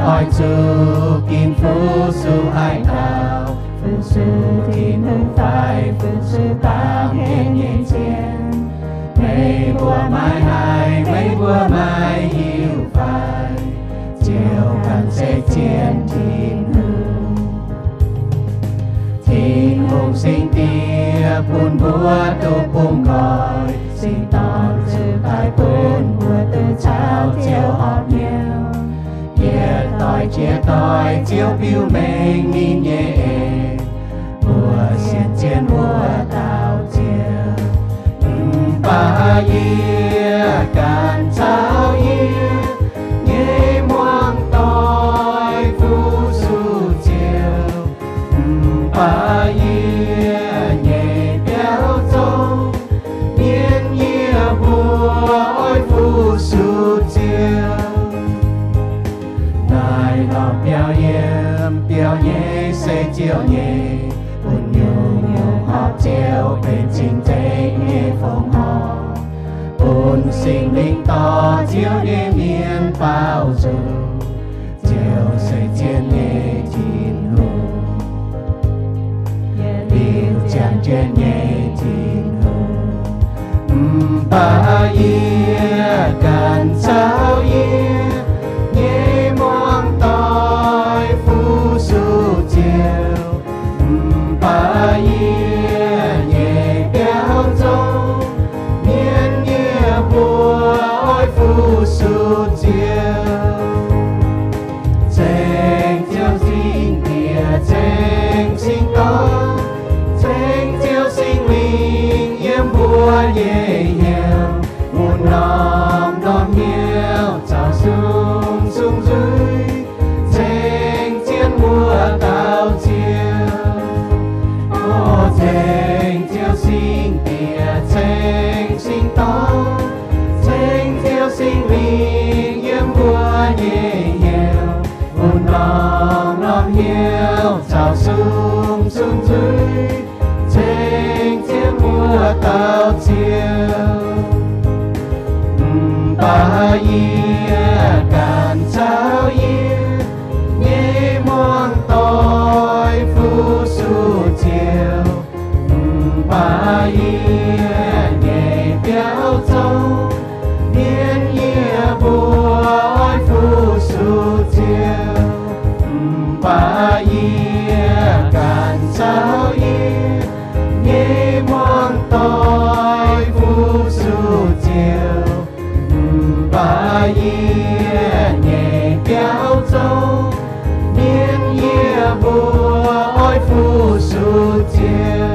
Oix zuqc ginv fu-sux haaix dauh? Fu-sux Tin-Hungh fai fu-sux baamh mienh nyei zien? Meih mbuo maiv haih, meih mbuo maiv hiuv fai? Ziouv ganh se zien Tin-Hungh. Tin-Hungh Singx Diex bun mbuo duqv bungx nqoi, Singx Dorn zuqc daaih bun mbuo duqv caux Ziouv horpc hnyouv. Yietc doic jiex doic Ziouv biux mengh ninh nyei eix, mbuo sienx zien wuov dauh Ziouv. Mv baac yie ganh caux yie nyei muangx doic fu-sux Ziouv. Mv baac yie nyei biauv zong mienv yie mbuo oix fu-sux Ziouv. Naaiv norm biauv yiem biauv nyei se Ziouv nyei, bun nyungc-nyungc horpc Ziouv benx cing-nzengc nyei fongc horc, bun Singx Lingh dorh Ziouv nyei mienh baaux nzung. Ziouv se zien nyei Tin-Hungh, liuz ziangh jienv nyei Tin-Hungh. Mv baac yie ganh caux yie nyei muangx doic fu-sux Ziouv. Mv baac yie nyei biauv zong mienv yie mbuo oix fu-sux Ziouv. Ceng Ziouv Singx Diex, ceng Singx Dorn, ceng Ziouv Singx Lingh yiem mbuo nyei hnyouv, bun norm-norm hnyouv caux sung-sung nzuih, ceng zien wuov dauh Ziouv. O ceng Ziouv Singx Diex, ceng Singx Dorn, ceng Ziouv Singx Lingh yiem mbuo nyei hnyouv, bun norm-norm hnyouv caux sung-sung nzuih, ceng zien wuov dauh Ziouv. Mv baac yie ganh caux yie nyei muangx doic fu-sux Ziouv. Mv baac yie nyei biauv zong mienv yie mbuo oix fu-sux Ziouv. Mv baac yie ganh caux yie nyei muangx doic fu-sux Ziouv. Mv baac yie nyei biauv zong mienv yie mbuo oix fu-sux Ziouv.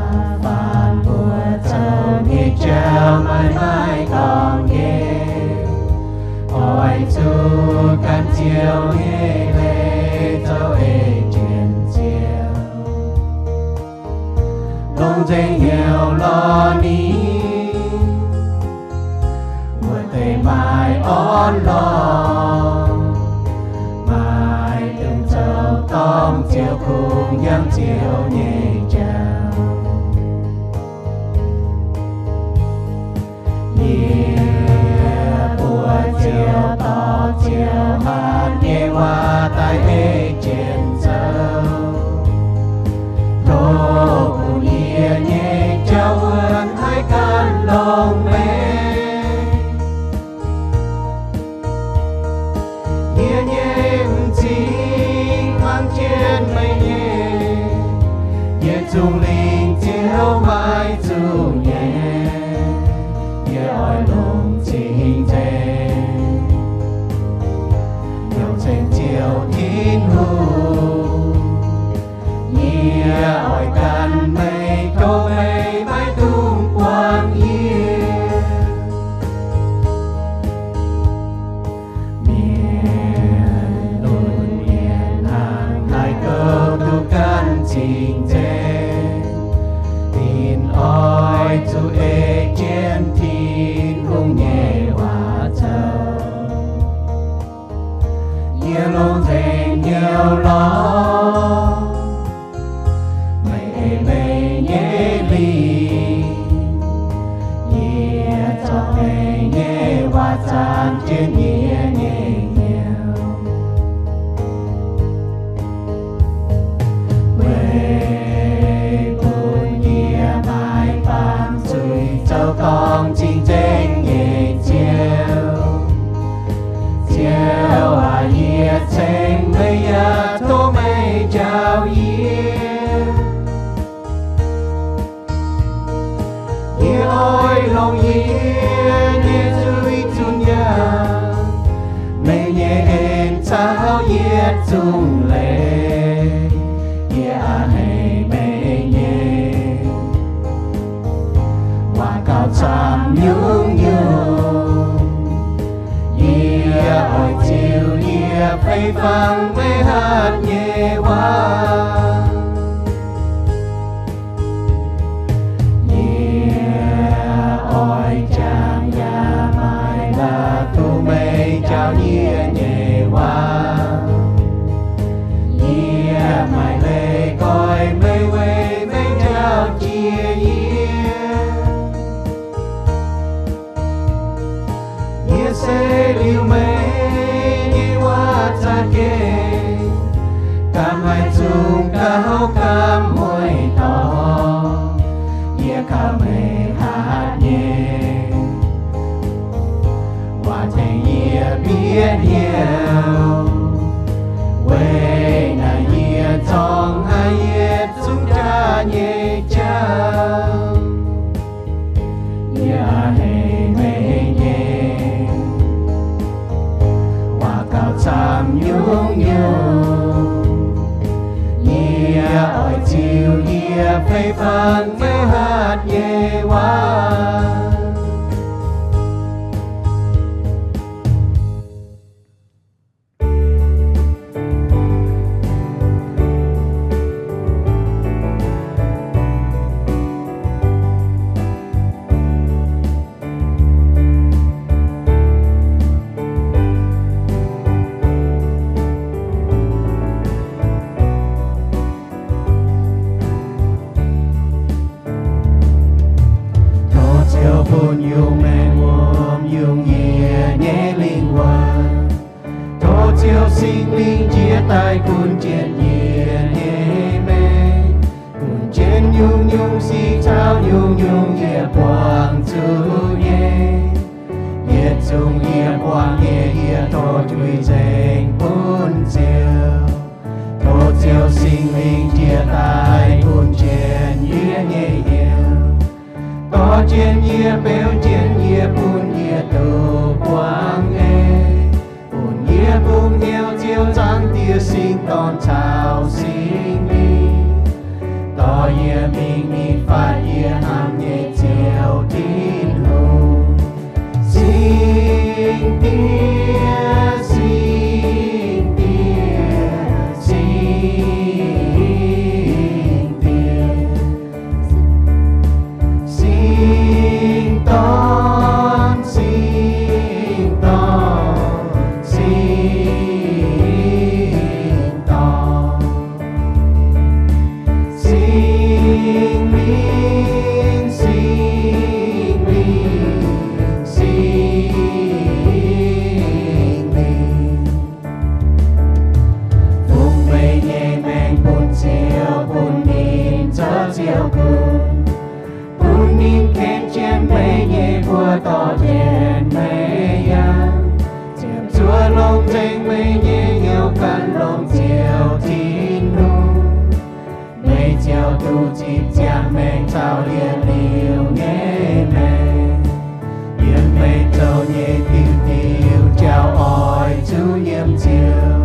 Da'faanh mbuo zoux nyei jauv maiv maaih dorngx nqemh, oix zuqc gan Ziouv nyei leiz zoux eix jienv Ziouv. Longc nzengc hnyouv lorz ninh, wuov deix maaih orn-lorqc, maaih dongh zoux dorngc Ziouv kungx yangh Ziouv nyei jauv. Yie mbuo ziouc dorh Ziouv hatc nyei waac daaih ei jienv zoux. Tov bun yie nyei jauv wuonv haih ganh longx meih. Yie nyei m'zing mangc jienv meih nyei. Yie Zaangc Lingh Ziouv maiv zuqc nyei. Yie oix longc cing-nzengc, youc ceng Ziouv Tin-Hungh. Yie oix gan meih, tov meih maiv dungx buangh yie. Mienh lunx mienh hnaangx haih gouv duqv gan cing-nzengc. lorz. Meih ei meih nyei lingc, yie zorqv meih nyei waac zanc jienv yie nyei hnyouv. Weic bun yie maiv baamz zuiz zoux dorngc cing-nzengc nyei Ziouv. Ziouv aac, yie ceng meih yaac tov meih njaaux yie. Yie oix longc yie nyei zuiz zunc yangh meih nyei en caux yietc zungv leiz. Yie a'hneiv meih nyei waac gauh camv nyungc-nyungc. Yie oix ziux yie fei fangx meih hatc nyei waac. Yie oix jangx yaac maiv la'duqv meih njaaux yie nyei waac. Yie maiv leih goiv meih weic meih njaaux jiex yie. Yie se liuz meih nyei waac za'gengh ganh maiv zungv gauh gamh mueiz dorngx. Yie kaux meih hatc nyei waac tengx yie bieqc hnyouv. Weic naaiv yie zorng haic yietc zungv jaax nyei jauv. Yie a'hneiv meih nyei waac gauh camv nyungc-nyungc. Yie oix ziux yie fei fangx meih hatc nyei waac. Tov Ziouv bun yungz maengc wuom yungz yie nyei lingh wuonh. Tov Ziouv Singx Lingh njiec daaih gunv jienv yie nyei maengc, gunv jienv nyungc-nyungc sic caux nyungc-nyungc yie buangh zuqc nyei. Yietc zungv yie buangh nyei yie tov juix nzengc bun Ziouv. Tov Ziouv Singx Lingh njiec daaih gunv jienv yie nyei hnyouv, dorh jienv yie, beuv jienv yie, bun yie duqv buangh ei. Bun yie bungx hnyouv Ziouv Zaangc Diex Singx Dorn caux Singx Lingh, dorh yie mingh nitv fatv yie hnamv nyei Ziouv Tin-Hungh. Singx Diex, Singx Diex, Singx Diex, Singx Dorn, Singx Dorn, Singx Dorn, Singx Lingh, Singx Lingh, Singx Lingh. Fungx meih nyei maengc bun Ziouv, bun ninh zoux Ziouv gunv, bun ninh ken jienv meih nyei mbuox dorh jienv meih yangh. Ziepc zuoqv longc nzengc meih nyei hnyouv gan longx Ziouv Tin-Hungh. Meih ziouc duqv zipv ziangh maengc caux yietc liuz nyei maengc. Yiem meih zoux nyei diuh diuh jauv oix zuqc nyiemc Ziouv.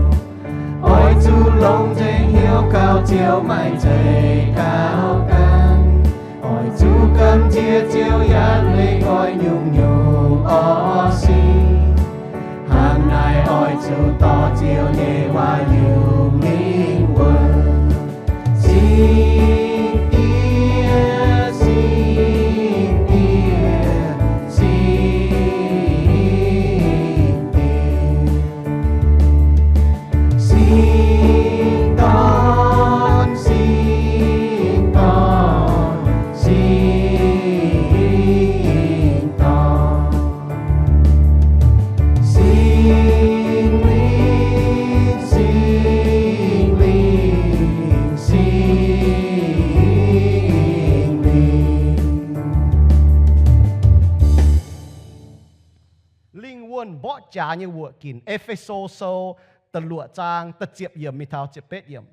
Oix zuqc longc nzengc hnyouv kaux Ziouv, maiv zeiz kaux ganh. Oix zuqc gamh nziex Ziouv yaac leih nqoi nyungc-nyungc orv sic. Hnangv naaic oix zuqc dorh Ziouv nyei waac yungz lingh wuonh. Singx Diex, Singx Diex, Singx Diex, Singx jaax nyei wuoqc ginc. E^fe^so Sou da'luoqc zaang da'ziepc yiemc mingh taux ziepc betv yiemc.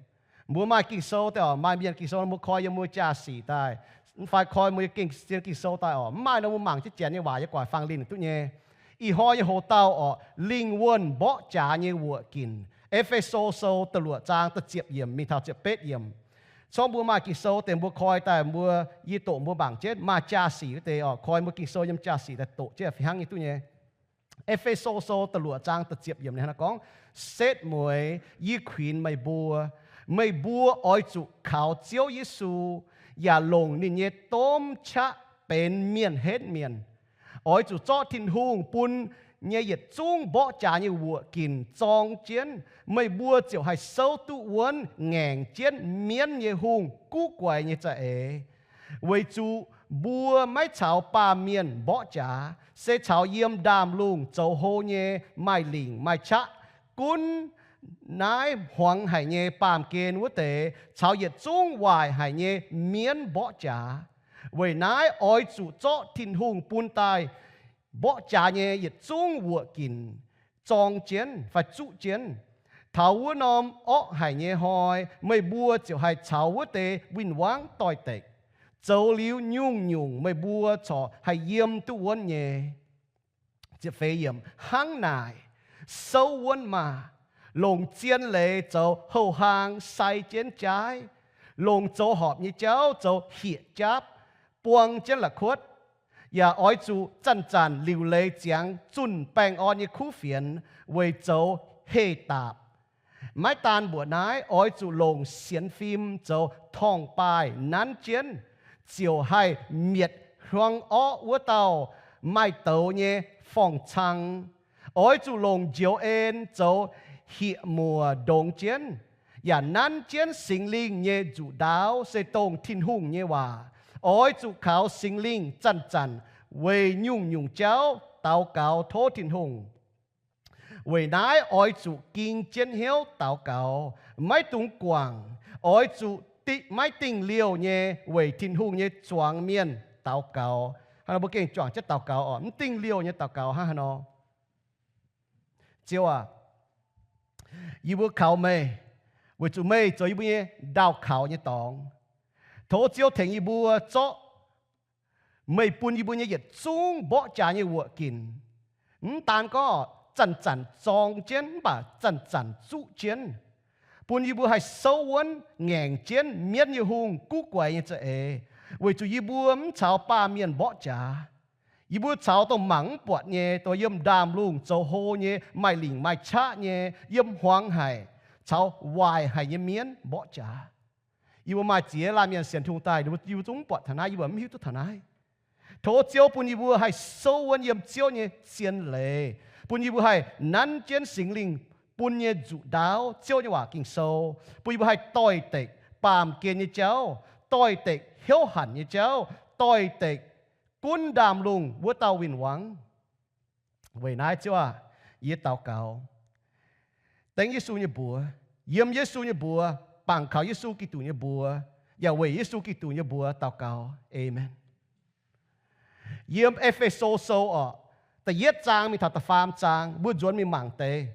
Mbuo maaih Ging-Sou daaih oc, maaih mienh Ging-Sou mbuo koi yiem mbuo jaa-sic daaih, mv fai koi mbuo nyei zien Ging-Sou daaih oc. Mv maaih nor mbuo mangc jienv janx nyei waac yiem gu'nguaaic fangx linh duqv nyei. Ih hnoi nyei hoc-dauh oc, lingh wuonh mborqv jaax nyei wuoqc ginc. E^fe^so Sou da'luoqc zaang da'ziepc yiemc mingh taux ziepc betv yiemc. Corc mbuo maaih Ging-Sou deix mbuo koi daaih mbuo, yie doqc mbuo mangc jienv, maaih jaa-sic wuov deix oc, koi mbuo Ging-Sou yiem jaa-sic daaih doqc jienv fih hnangv nyei duqv nyei. E^fe^so Sou da'luoqc zaang da'ziepc yiemc ninh hnangv naaiv gorngv, Setv mueiz yie kuinx meih mbuo, meih mbuo oix zuqc kaux Ziouv Yesu, yaac longc ninh nyei domh qaqv benx mienh henv mienh. Oix zuqc zorqv Tin-Hungh bun nyei yietc zungv mborqv jaax nyei wuoqc ginc zorng jienv, meih mbuo ziouc haih souv duqv wuonv ngaengc jienv mienv nyei hungh guv guaix nyei za'eix. Weic zuqc mbuo maiv caux baamh mienh mborqv jaax, se caux yiem ndaamv-lungh zoux hlo nyei maaih lingc maaih qaqv, gunv naaiv hmuangx haic nyei baamh gen wuov deix caux yietc zungv waaic haic nyei mienv mborqv jaax. Weic naaiv oix zuqc zorqv Tin-Hungh bun daaih mborqv jaax nyei yietc zungv wuoqc ginc zorng jienv fai zuqv jienv. Taux wuov norm orqv haic nyei hnoi meih mbuo ziouc haih caux wuov deix win-wangv doix-dekc, zoux liuz nyungc-nyungc meih mbuo corc haih yiem duqv wuonv nyei. Hnangv naaic, souv wuonv maah! Longc zien leiz zoux houh hlaang sai jienv jaaiv, longc zoux horpc nyei jauv zoux hieqc japv, buang jienv la'kuotv. Yaac oix zuqc zanc-zanc liuc leiz ziangx zunh baengh orn nyei kuv fienx weic zoux heh daapc. Maiv daan mbuoqc naaiv, oix zuqc longc sienx fim zoux torngv-baaih nanv jienv, ziouc haih mietc hiuang orqv wuov dauh maaih douz nyei forng-cang. Oix zuqc longc njoux en zoux hieqv-muoc ndongx jienv, yaac nanv jienv Singx Lingh nyei nzuqc ndaauv, se dongh Tin-Hungh nyei waac. Oix zuqc kaux Singx Lingh zanc-zanc weic nyungc-nyungc jauv daux gaux tov Tin-Hungh. Weic naaiv oix zuqc ging jienv hnyouv daux gaux, maiv dungx guangc. Oix zuqc maiv dingh liouh nyei weic Tin-Hungh nyei zuangx mienh daux gaux. Hnangv nor mbuo gengh juangc jienv daux gaux oc. Mv dingh liouh nyei daux gaux hnangv haaix nor? Ziouv aac, yie mbuo kaux meih, weic zuqc meih zoux yie mbuo nyei ndaauh kaux nyei dorngx. Tov Ziouv tengx yie mbuo zorqv meih bun yie mbuo nyei yietc zungv mborqv jaax nyei wuoqc ginc. Mv daan gorngv zanc-zanc zorng jienv, mv baac zanc-zanc zuqv jienv, bun yie mbuo haih souv wuonv ngaengc jienv mienv nyei hungh guv guaix nyei za'eix, weic zuqc yie mbuo mv caux baamh mienh mborqv jaax. Yie mbuo caux dongh mangc mv buatc nyei, dongh yiem ndaamv-lungh zoux hlo nyei, maaih lingc maaih qaqv nyei, yiem hmuangx haic, caux waaic haic nyei mienv mborqv jaax. Yie mbuo maaih ziex laanh mienh sienx Tin-Hungh daaih, yie mbuo zungv mv buatc taux naaiv, yie mbuo mv hiuv duqv taux naaiv. Tov Ziouv bun yie mbuo haih souv wuonv yiem Ziouv nyei zien leiz, bun yie mbuo haih nanv jienv Singx Lingh bun nyei nzuqc ndaauv, Ziouv nyei waac Ging-Sou, bun yie mbuo haih doix-dekc baamh gen nyei jauv, doix-dekc hnyouv hanc nyei jauv, doix-dekc gunv ndaamv-lungh wuov dauh win-wangv. Weic naaiv Ziouv aac, yie daux gaux dengv Yesu nyei mbuox, yiem Yesu nyei mbuox, bangc kaux Yesu Giduc nyei mbuox, yaac weic Yesu Giduc nyei mbuox daux gaux. Aamen. Yiem E^fe^so Sou oc, da'yietv zaang mingh taux da'faam zaang, mbuo nzuonx mingh mangc deix.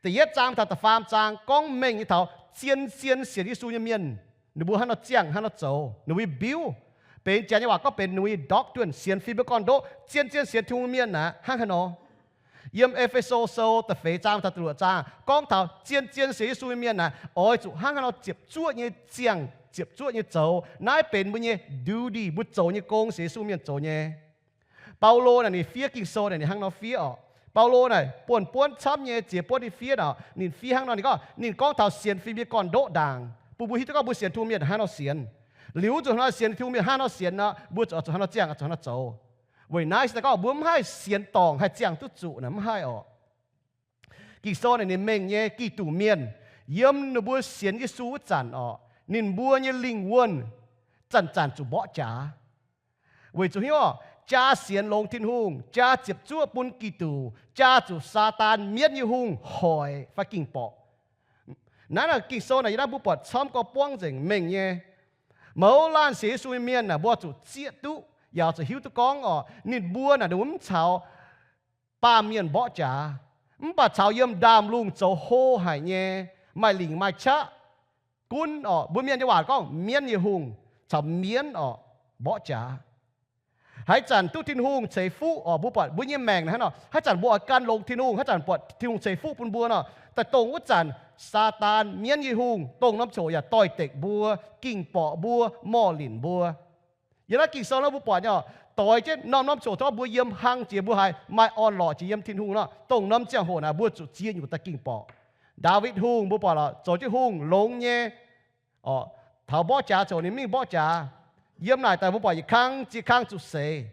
Da'yietv zaang mingh taux da'faam zaang gorngv mengh nyei taux zien-zien sienx Yesu nyei mienh, ninh mbuo hnangv nor ziangh, hnangv nor zoux, ninh mbuo nyei mbiuv. Benx janx nyei waac gorngv benx ninh mbuo nyei doctrine, sienx fim nyei gorn-ndoqv, zien-zien sienx Tin-Hungh mienh aac hnangv haaix nor. Yiem E^fe^so Sou da'feix zaang taux da'luoqc zaang gorngv taux zien-zien sienx Yesu nyei mienh naaic oix zuqc hnangv haaix nor ziepc zuoqv nyei ziangh, ziepc zuoqv nyei zoux. Naaiv benx mbuo nyei duty, mbuo zoux nyei gong, sienx Yesu mienh zoux nyei. Baulo naaic ninh fiev Ging-Sou naaic ninh hnangv nor fiev oc. Baulo naaic buonv-buonv camv nyei ziex buonv ninh fiev oc. Ninh fiev hnangv nor, ninh gorngv, ninh gorngv taux sienx fim nyei gorn-ndoqv ndaangc, bun mbuo hiuv duqv gorngv mbuo sienx Tin-Hungh mienh hnangv nor sienx. Liuz zuqc hnangv nor sienx Tin-Hungh mienh hnangv nor sienx nor, mbuo zuqc, zuqc hnangv nor ziangh, zuqc hnangv nor zoux. Weic naaiv se gorngv mbuo mv haih sienx dorngc haih ziangh duqv zuqc naaic, mv haih oc. Ging-Sou naaic ninh mengh nyei Giduc mienh, yiem ninh mbuo sienx Yesu wuov zanc oc, ninh mbuo nyei lingh wuonh zanc-zanc zuqc mborqv jaax. Weic zuqc hnyouv oc, jaa sienx longx Tin-Hungh, jaa ziepc zuoqv bun Giduc, jaa zuqc Saadaan mienv nyei hungh hoic fai ging-borqc. Naaiv naaic Ging-Sou naaic yie naaiv mbuo buatc camv gorx buangv nzengc mengh nyei. Mouz laanh sienx Yesu nyei mienh naaic mbuo zuqc zieqv duqv, yaac zuqc hiuv duqv gorngv oc, ninh mbuo naaic ninh mbuo mv caux baamh mienh mborqv jaax, Mv baac caux yiem ndaamv-lungh zoux hlo haic nyei, maaih lingc maaih qaqv gunv orqc. Mbuo Mienh nyei waac gorngv mienv nyei hungh caux mienv orqc, mborqv jaax. Haaix zanc duqv Tin-Hungh ceix fuqv orqc, mbuo buatc mbuo nyei maengc naaiv hnangv nor, haaix zanc mbuo oix gan longx Tin-Hungh, haaix zanc buatc Tin-Hungh ceix fuqv bun mbuo nor, daaih dongh wuov zanc Saadaan mienv nyei hungh, dongh norm coc yaac doix-dekc mbuo, ging-borqc mbuo, morh linc mbuo. Yiem naaiv Ging-Sou nor mbuo buatc nyei orqc, doix jienv norm-norm coc tov mbuo yiem hlang jiex, mbuo haiz maaih orn-lorqc jiex yiem Tin-Hungh nor, dongh norm ziangh hoc naaic mbuo zuqc ziex nyungc daaih ging-borqc. Ndaawitv Hungh mbuo buatc lorqc, zoux jienv hungh longx nyei orqc, taux mborqv jaax coc ninh mingh mborqv jaax. Yiem naaic daaih mbuo buatc yietc kang ziex kang zuqc seix.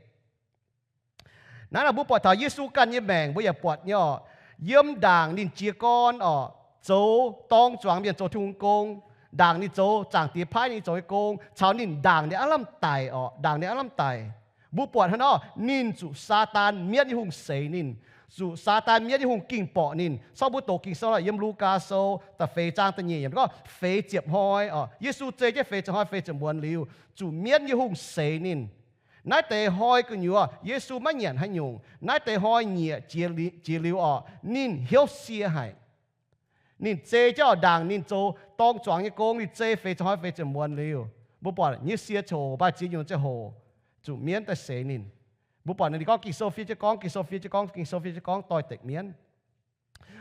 Naaiv nor mbuo buatc taux Yesu ganh nyei maengc mbuo yaac buatc nyei orqc, yiem ndaangc ninh jiez gorn orqc, zoux dorng zuangx mienh zoux Tin-Hungh gong, ndaangc ninh zoux Zaangc Diex paaiv ninh zoux nyei gong, caux ninh ndaangc ninh aav lamh daic orqc, ndaangc ninh aav lamh daic. Mbuo buatc hnangv nor, ninh zuqc Saadaan mienv nyei hungh seix ninh, zuqc Saadaan mienv nyei hungh ging-borqc ninh. Corc mbuo doqc Ging-Sou nor, yiem Lugaa Sou da'feix zaang da'nyeic yiemc gorngv feix ziepc hnoi orqc, Yesu zei jienv feix ziepc hnoi feix ziepc muonz liuz, zuqc mienv nyei hungh seix ninh. Naaiv deix hnoi gu'nyuoz Yesu maiv nyanc haaix nyungc. Naaiv deix hnoi nyieqc jiex liuz orqc, ninh hnyouv sie haic. Ninh zei jienv orqc, ndaangc ninh zoux dorng zuangx nyei gong, ninh zei feix ziepc hnoi feix ziepc muonz liuz, mbuo buatc nyei sie coc, mv baac ziex nyungc ziangh hoc zuqc mienv daaih seix ninh. Mbuo buatc ninh gorngv Ging-Sou fiev jienv gorngv, Ging-Sou fiev jienv gorngv, Ging-Sou fiev jienv gorngv doix-dekc mienv.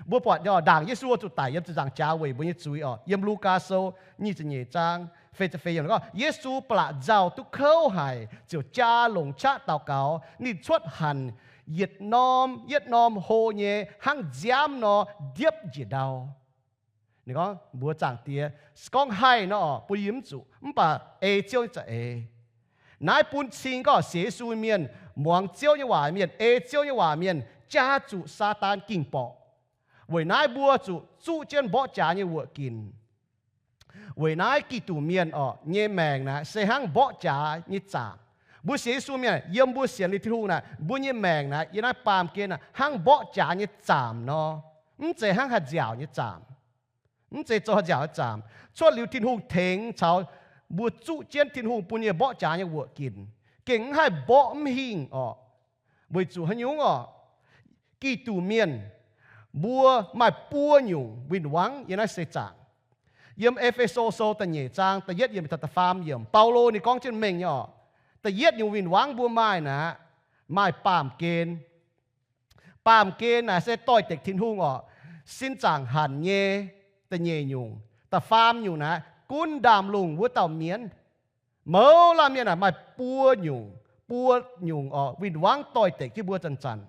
Mbuo buatc nyei orqc, ndaangc Yesu zuqc daic yiem ziepc nzaangc jaax weic mbuo nyei zuiz orqc. Yiem Lugaa Sou nyic ziepc nyeic zaang feix ziepc feix yiemc gorngv, Yesu ba'laqc nzauh duqv kouv haic, ziouc jaa longc qaqv daux gaux. Ninh cuotv hanc yietc norm yietc norm hlo nyei, hnangv nziaamv nor ndiepv njiec ndau. Ninh gorngv, mbuox Zaangc Diex, gorngv haih nor orqc, bun yie mv zuqc, mv baac ei Ziouv nyei za'eix. Naaiv bun cing gorngv sienx Yesu mienh, muangx Ziouv nyei waac mienh, ei Ziouv nyei waac mienh, jaa zuqc Saadaan ging-borqc. Weic naaiv mbuo zuqc zuqv jienv mborqv jaax nyei wuoqc ginc. Weic naaiv Giduc mienh orqc, nyei maengc naaic se hnangv mborqv jaax nyei zaamc. Mbuo sienx Yesu mienh, yiem mbuo sienx liuz Tin-Hungh naaic, mbuo nyei maengc naaic yiem naaiv baamh gen naaic hnangv mborqv jaax nyei zaamc nor. Mv zeiz hnangv haih nziaauc nyei zaamc. Mv zeiz zoux haih nziaauc nyei zaamc. Cuotv liuz Tin-Hungh tengx caux mbuo zuqv jienv Tin-Hungh bun nyei mborqv jaax nyei wuoqc ginc, gengh mv haih mborqv mv hingh orqc. Weic zuqc haaix nyungc orqc? Giduc mienh, mbuo maaih buo nyungc win-wangv yiem naaiv seix zaangc. Yiem E^fe^so Sou da'nyeic zaang da'yietv yiemc taux da'faam yiemc, Baulo ninh gorngv jienv mengh nyei orqc. Da'yietv nyungc win-wangv mbuo maaih naaic, maaih baamh gen. Baamh gen naaic se doix-dekc Tin-Hungh orqc, sin zaangc hanc nyei. Da'nyeic nyungc, da'faam nyungc naaic, gunv ndaamv-lungh wuov dauh mienh. Mouz laanh mienh naaic maaih buo nyungc, buo nyungc orqc, win-wangv doix-dekc jienv mbuo zanc-zanc.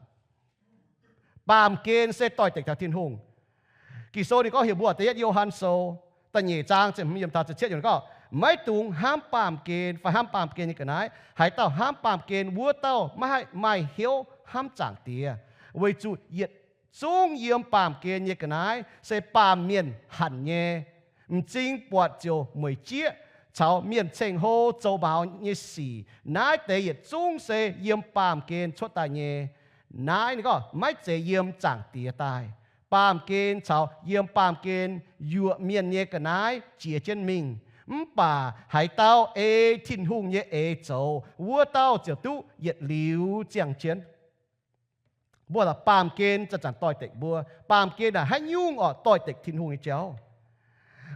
Baamh gen se doix-dekc taux Tin-Hungh. Ging-Sou ninh gorngv heuc mbuo, da'yietv Yo^han Sou da'nyeic zaang ziepc hmz yiemc taux ziepc cietv yiemc gorngv, maiv dungx hnamv baamh gen fai hnamv baamh gen nyei ga'naaiv. Haaix dauh hnamv baamh gen, wuov dauh maiv haih maaih hnyouv hnamv Zaangc Diex, weic zuqc yietc zungv yiem baamh gen nyei ga'naaiv se baamh mienh hanc nyei. M'zing buatc ziouc mueic jieqv, caux mienh ceng-hlo zoux maux nyei sic, naaiv deix yietc zungv se yiem baamh gen cuotv daaih nyei. Naaiv ninh gorngv maiv zeiz yiem Zaangc Diex daaih. Baamh gen caux yiem baamh gen yuoqc mienh nyei ga'naaiv jiex jienv mingh. Mv baac haaix dauh ei Tin-Hungh nyei eix zoux, wuov dauh ziouc duqv yietc liuz ziangh jienv. Mbuo baamh gen zanc-zanc doix-dekc mbuo. Baamh gen naaic haaix nyungc orqc? Doix-dekc Tin-Hungh nyei jauv.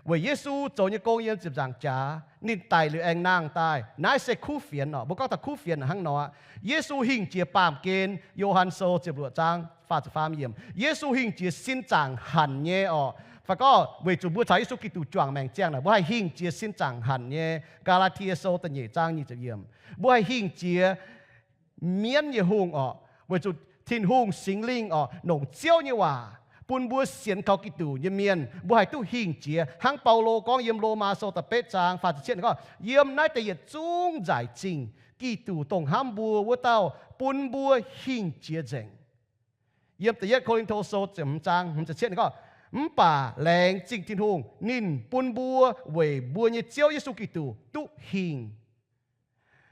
Weic Yesu zoux nyei gong yiem ziepc nzaangc jaax, ninh daic liuz aengx nangh daaih. Naaiv se kuv fienx orqc. Mbuo gorngv taux kuv fienx hnangv nor aqv. Yesu hingh jiex baamh gen, Yo^han Sou ziepc luoqc zaang faah ziepc faam yiemc. Yesu hingh jiex sin zaangc hanc nyei orqc. Fai gorngv weic zuqc mbuo caux Yesu Giduc juangc maengc ziangh naaic, mbuo haih hingh jiex sin zaangc hanc nyei. Gaa^laa^tie Sou da'nyeic zaang nyic ziepc yiemc. Mbuo haih hingh jiex mienv nyei hungh orqc, weic zuqc Tin-Hungh Singx Lingh orqc, nongc Ziouv nyei waac bun mbuo sienx kaux Giduc nyei mienh, mbuo haih duqv hingh jiex. Hnangv Baulo gorngv yiem Lomaa Sou da'betv zaang faah ziepc cietv gorngv, yiem naaiv deix yietc zungv nzaic zingh Giduc dongh hnamv mbuo wuov dauh bun mbuo hingh jiex nzengc. Yiem da'yietv Ko^lin^to Sou ziepc hmz zaang hmz ziepc cietv gorngv, mv baac laengz zingh Tin-Hungh, ninh bun mbuo weic mbuo nyei Ziouv Yesu Giduc duqv hingh.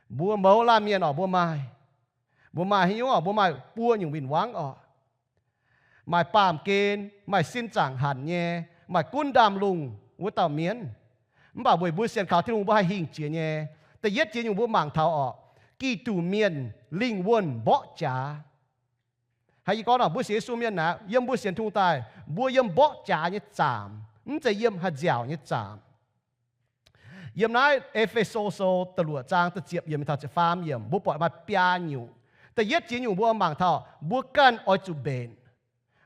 Mbuo mouz laanh mienh orqc, mbuo maaih, mbuo maaih haaix nyungc orqc? Mbuo maaih buo nyungc win-wangv orqc. Maaih baamh gen, maaih sin zaangc hanc nyei, maaih gunv ndaamv-lungh wuov dauh mienh. Mv baac weic mbuo sienx kaux Tin-Hungh mbuo haih hingh jiex nyei. Da'yietv jiex nyungc mbuo mangc taux orqc, Giduc mienh lingh wuonh mborqv jaax. Hnangv yie gorngv nor, mbuo sienx Yesu mienh naaic, yiem mbuo sienx Tin-Hungh daaih, mbuo yiem mborqv jaax nyei zaamc, mv zeiz yiem haaix nziaauc nyei zaamc. Yiem naaiv E^fe^so Sou da'luoqc zaang da'ziepc yiemc mingh taux ziepc faam yiemc, mbuo buatc maaih biaa nyungc. Da'yietv jiex nyungc mbuo mangc taux mbuo ganh oix zuqc mbenc.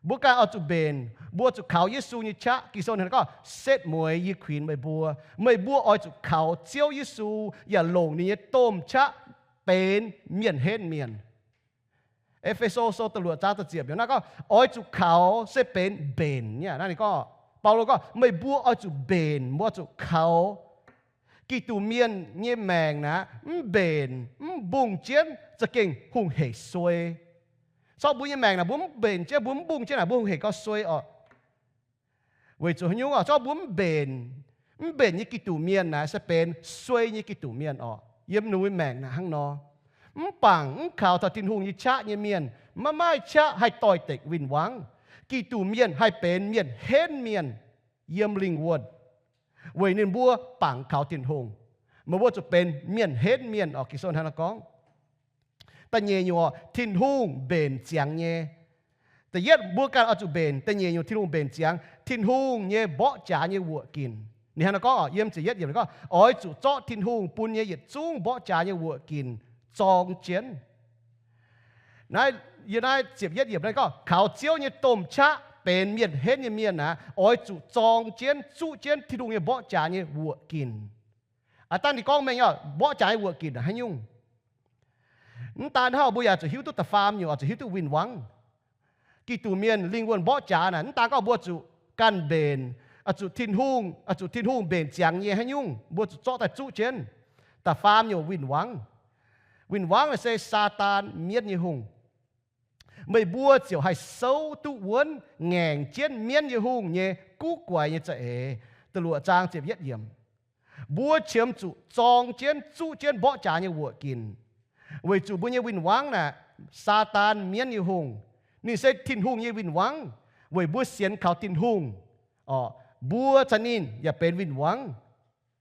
Mbuo ganh oix zuqc mbenc, mbuo zuqc kaux Yesu nyei qaqv. Ging-Sou ninh gorngv, setv mueiz yie kuinx meih mbuo, meih mbuo oix zuqc kaux Ziouv Yesu yaac longc ninh nyei domh qaqv benx mienh henv mienh. E^fe^so Sou da'luoqc zaang da'ziepc yiemc naaiv gorngv, oix zuqc kaux se benx mbenc nyei. Naaiv ninh gorngv, Baulo gorngv, meih mbuo oix zuqc mbenc, mbuo oix zuqc kaux. Giduc mienh nyei maengc naaic, mv mbenc, mv mbungh jienv za'gengh hungh hec suei. Corc mbuo nyei maengc naaic, mbuo mv mbenc jienv, mbuo mv mbungh jienv naaic, mbuo hungh hec gauh suei oc. Weic zuqc haaix nyungc oc? Corc mbuo mv mbenc, mv mbenc nyei Giduc mienh naaic se benx suei nyei Giduc mienh oc. Yiem ninh mbuo maengc naaic hnangv nor. Mv bangc mv kaux taux Tin-Hungh nyei qaqv nyei mienh, maiv maaih qaqv haih doix-dekc win-wangv. Giduc mienh haih benx mienh henv mienh yiem lingh wuonh, weic ninh mbuo bangc kaux Tin-Hungh. Meih mbuo zuqc benx mienh henv mienh oc. Ging-Sou hnangv naaiv gorngv. Da'nyeic nyungc oc, Tin-Hungh mbenc ziangx nyei. Da'yietv mbuo ganh oix zuqc mbenc. Da'nyeic nyungc Tin-Hungh mbenc ziangx, Tin-Hungh nyei mborqv jaax nyei wuoqc ginc. Ninh hnangv naaiv gorngv oc, yiem ziepc yietv yiemc gorngv, oix zuqc zorqv Tin-Hungh bun nyei yietc zungv mborqv jaax nyei wuoqc ginc zorng jienv. Naaiv, yiem naaiv ziepc yietv yiemc naaiv gorngv, kaux Ziouv nyei domh qaqv benx mienh henv nyei mienh naaic, oix zuqc zorng jienv, zuqv jienv Tin-Hungh nyei mborqv jaax nyei wuoqc ginc. Aav dangh ninh gorngv mengh oc, mborqv jaax nyei wuoqc ginc haaix nyungc? Mv daan hnangv, mbuo yaac zuqc hiuv duqv da'faam nyungc, oix zuqc hiuv duqv win-wangv. Giduc mienh lingh wuonh mborqv jaax naaic, mv daan gorngv mbuo zuqc ganh mbenc, zuqc Tin-Hungh, zuqc Tin-Hungh mbenc ziangx nyei haaix nyungc, mbuo zuqc zorqv daaih zuqv jienv. Da'faam nyungc win-wangv. Win-wangv naaic se Saadaan, mienv nyei hungh. Meih mbuo ziouc haih souv duqv wuonv ngaengc jienv mienv nyei hungh nyei guv guaix nyei za'eix. Da'luoqc zaang ziepc yietv yiemc. Mbuo qiemx zuqc zorng jienv, zuqv jienv mborqv jaax nyei wuoqc ginc. Weic zuqc mbuo nyei win-wangv naaic, Saadaan, mienv nyei hungh. Ninh se Tin-Hungh nyei win-wangv. Weic mbuo sienx kaux Tin-Hungh, mbuo caux ninh yaac benx win-wangv.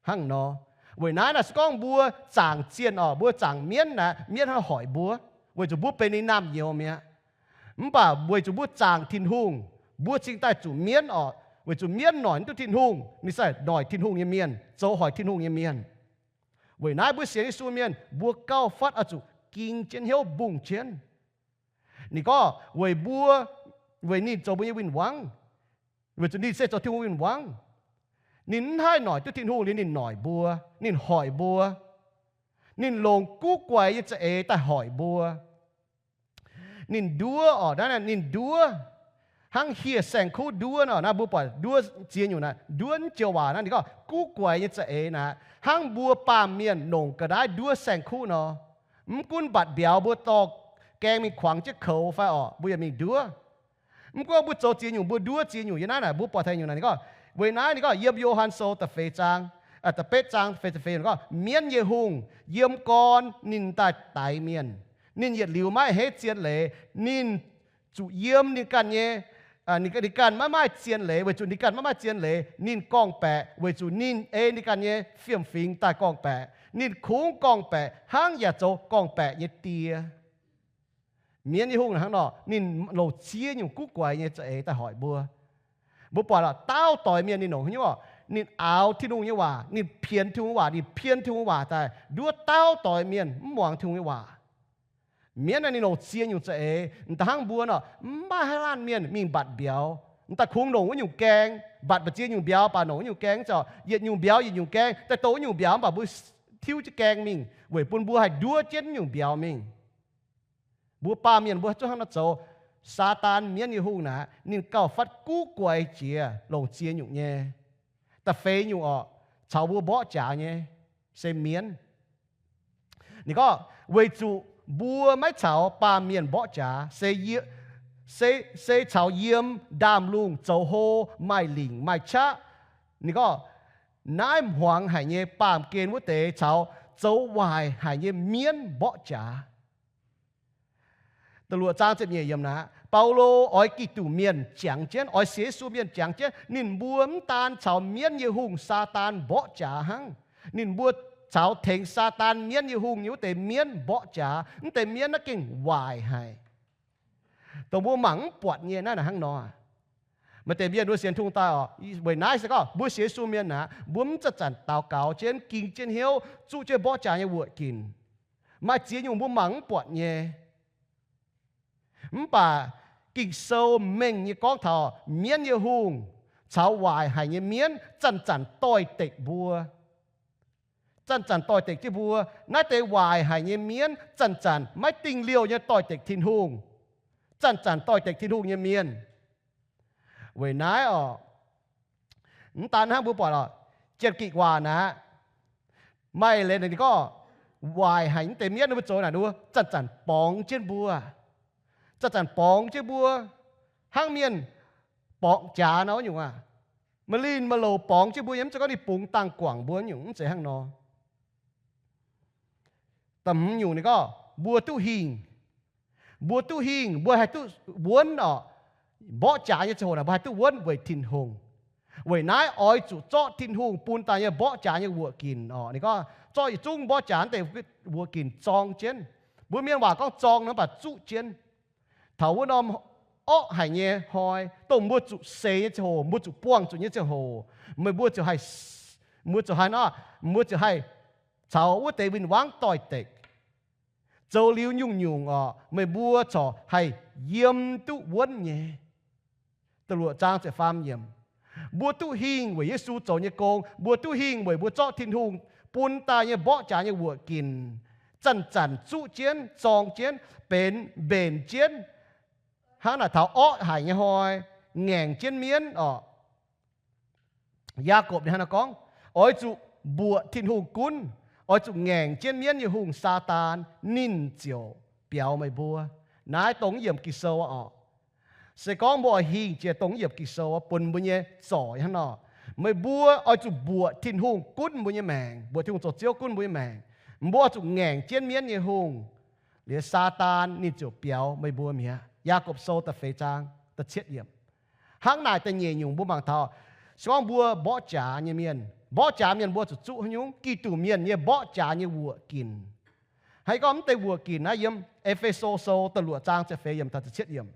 Hnangv nor, weic naaiv naaic se gorngv mbuo zaangc zienh oc, mbuo zaangc mienv naaic, mienv hnangv hoic mbuo, weic zuqc mbuo benx ninh naamh nyouz mi'aqv. Mv baac weic zuqc mbuo zaangc Tin-Hungh, mbuo cingx daaih zuqc mienv oc, weic zuqc mienv noic mv duqv Tin-Hungh, ninh se noic Tin-Hungh nyei mienh, zoux hoic Tin-Hungh nyei mienh. Weic naaiv mbuo sienx Yesu mienh, mbuo gauh fatv oix zuqc ging jienv hnyouv mbungh jienv. Ninh gorngv weic mbuo, weic ninh zoux mbuo nyei win-wangv, weic zuqc ninh se zoux Tin-Hungh win-wangv. Ninh mv haih noic duqv Tin-Hungh liuz ninh noic mbuo, ninh hoic mbuo. Ninh longc guv guaix nyei za'eix daaih hoic mbuo. Ninh nduov oc, naaiv ninh nduov hnangv hieh saeng-kuv nduov nor. Naaiv mbuo buatc nduov ziex nyungc naaic, nduov mv joux waac naaiv ninh gorngv guv guaix nyei za'eix naaic, hnangv mbuo baamh mienh longc ga'naaiv nduov saeng-kuv nor. Mv gunv mbatc mbiauz mbuo dorh gaeng mingh kuangx jienv koux fai orqc, mbuo yaac mingh nduov. Mv gunv mbuo zoux ziex nyungc, mbuo nduov ziex nyungc. Yiem naaiv naaic mbuo buatc taux nyungc naaic ninh gorngv, weic naaiv ninh gorngv yiem Yo^han Sou da'feix zaang, da'betv zaang feix ziepc feix gorngv, mienv nyei hungh yiem gorn ninh daaih daix mienh. Ninh yietc liuz maiv a'hneiv zien leiz. Ninh zuqc yiem ninh ganh nyei, ninh ganh maiv maaih zien leiz. Weic zuqc ninh ganh maiv maaih zien leiz, ninh gorngv-baeqc weic zuqc ninh ei ninh ganh nyei fiem-fingx daaih gorngv-baeqc. Ninh kungx gorngv-baeqc hnangv yaac zoux gorngv-baeqc nyei die. Mienv nyei hungh hnangv nor, ninh longc ziex nyungc guv guaix nyei za'eix daaih hoic mbuo. Mbuo buatc lorqc, daauv doix mienh ninh longc haaix nyungc oc? Ninh aaux Tin-Hungh nyei waac, ninh pien Tin-Hungh nyei waac, ninh pien Tin-Hungh nyei waac daaih nduov daauv doix mienh mv muangx Tin-Hungh nyei waac. Mienv naaiv ninh longc ziex nyungc za'eix, m'daaih hnangv mbuo nor, mv maaih haaix laanh mienh mingh mbatc mbiauz. M'daaih kungx longc wuov nyungc gaeng, mbatc mbu'ziex nyungc mbiauz, baac longc wuov nyungc gaeng, ziouc yietc nyungc mbiauz yietc nyungc gaeng, daaih dongh wuov nyungc mbiauz, mv baac mbuo tiuv jienv gaeng mingh, weic bun mbuo haih nduov jienv nyungc mbiauz mingh. Mbuo baamh mienh mbuo zungv hnangv nor zoux. Saadaan, mienv nyei hungh naaic, ninh gauh fatv guv guaix jiex longc ziex nyungc nyei. Da'feix nyungc orqc, caux mbuo mborqv jaax nyei se mienv. Ninh gorngv weic zuqc mbuo maiv caux baamh mienh mborqv jaax, se, se caux yiem ndaamv-lungh zoux hlo, maaih lingc maaih qaqv. Ninh gorngv naaiv hmuangx haic nyei baamh gen wuov deix caux zoux waaic haic nyei mienv mborqv jaax. Da'luoqc zaang ziepc nyeic yiemc naaic, Baulo oix Giduc mienh jangx jienv, oix sienx Yesu mienh jangx jienv ninh mbuo mv daan caux mienv nyei hungh Saadaan mborqv jaax hnangv. Ninh mbuo caux tengx Saadaan, mienv nyei hungh nyei wuov deix mienv mborqv jaax. Mv deix mienv naaiv gengh waaic haic. dongh mbuo mangc mv buatc nyei naaiv naaic hnangv nor. Maaih deix mienh wuov sienx Tin-Hungh daaih oc, weic naaiv se gorngv mbuo sienx Yesu mienh naaic, mbuo mv zanc-zanc daux gaux jienv, ging jienv hnyouv, zuqv jienv mborqv jaax nyei wuoqc ginc. Maaih ziex nyungc mbuo mangc mv buatc nyei. Mv baac Ging-Sou mengh nyei gorngv taux mienv nyei hungh caux waaic haic nyei mienv zanc-zanc doix-dekc mbuo. Zanc-zanc doix-dekc jienv mbuo. Naaiv deix waaic haic nyei mienv zanc-zanc maiv dingh liouh nyei doix-dekc Tin-Hungh, zanc-zanc doix-dekc Tin-Hungh nyei mienh. Weic naaiv oc, mv daan hnangv mbuo buatc oc, Janx-Gikc waac naaic, maaih leiz ninh gorngv waaic haic nyei deix mienv ninh mbuo zoux naaic, ninh mbuo zanc-zanc borngz jienv mbuo, zanc-zanc borngz jienv mbuo, hnangv mienh borngz jaax nor wuov nyungc aac. Maaih linh maaih loz borngz jienv mbuo nyei, mv zeiz gorngv ninh bungx dangh guangc mbuo nyungc, mv zeiz hnangv nor. Da'hmz nyungc ninh gorngv mbuo duqv hingh. Mbuo duqv hingh, mbuo haih duqv wuonv oc. Mborqv jaax nyei ziangh hoc naaic mbuo haih duqv wuonv weic Tin-Hungh. Weic naaiv oix zuqc zorqv Tin-Hungh bun daaih nyei mborqv jaax nyei wuoqc ginc oc. Ninh gorngv zorqv yietc zungv mborqv jaax deix wuoqc ginc zorng jienv. Mbuo mienh waac gorngv zorng nor mv baac zuqv jienv. Taux wuov norm orqv haic nyei hnoi, dongh mbuo zuqc seix nyei ziangh hoc, mbuo zuqc buangh zuqc nyei ziangh hoc, meih mbuo ziouc haih, mbuo ziouc haih nor, mbuo ziouc haih caux wuov deix win-wangv doix-dekc. Zoux liuz nyungc-nyungc oc, meih mbuo corc haih yiem duqv wuonv nyei. Da'luoqc zaang ziepc faam yiemc. Mbuo duqv hingh weic Yesu zoux nyei gong. Mbuo duqv hingh weic mbuo zorqv Tin-Hungh bun daaih nyei mborqv jaax nyei wuoqc ginc zanc-zanc zuqv jienv, zorng jienv, benx mbenc jienv, hnangv naaic taux orqv haic nyei hnoi ngaengc jienv mienv oc. Yaagorpc ninh hnangv naaiv gorngv, oix zuqc mbuoqc Tin-Hungh gunv, oix zuqc ngaengc jienv mienv nyei hungh, Saadaan, ninh ziouc biaux meih mbuo. Naaiv dongh yiemc Ging-Sou oc. Se gorngv mbuo oix hingh jiex dongh yiemc Ging-Sou bun mbuo nyei zorc hnangv nor, meih mbuo oix zuqc mbuoqc Tin-Hungh gunv mbuo nyei maengc, mbuoqc Tin-Hungh zoux Ziouv gunv mbuo nyei maengc. Mbuo oix zuqc ngaengc jienv mienv nyei hungh, liuz Saadaan ninh ziouc biaux meih mbuo mi'aqv. Yaagorpc Sou da'feix zaang da'cietv yiemc. Hnangv naaic da'nyeic nyungc mbuo mangc taux, se gorngv mbuo mborqv jaax nyei mienh, mborqv jaax mienh mbuo zuqc zuqv haaix nyungc? Giduc mienh nyei mborqv jaax nyei wuoqc ginc. Haaix gorngv mv deix wuoqc ginc naaiv yiem E^fe^so Sou da'luoqc zaang ziepc feix yiemc taux da'cietv yiemc.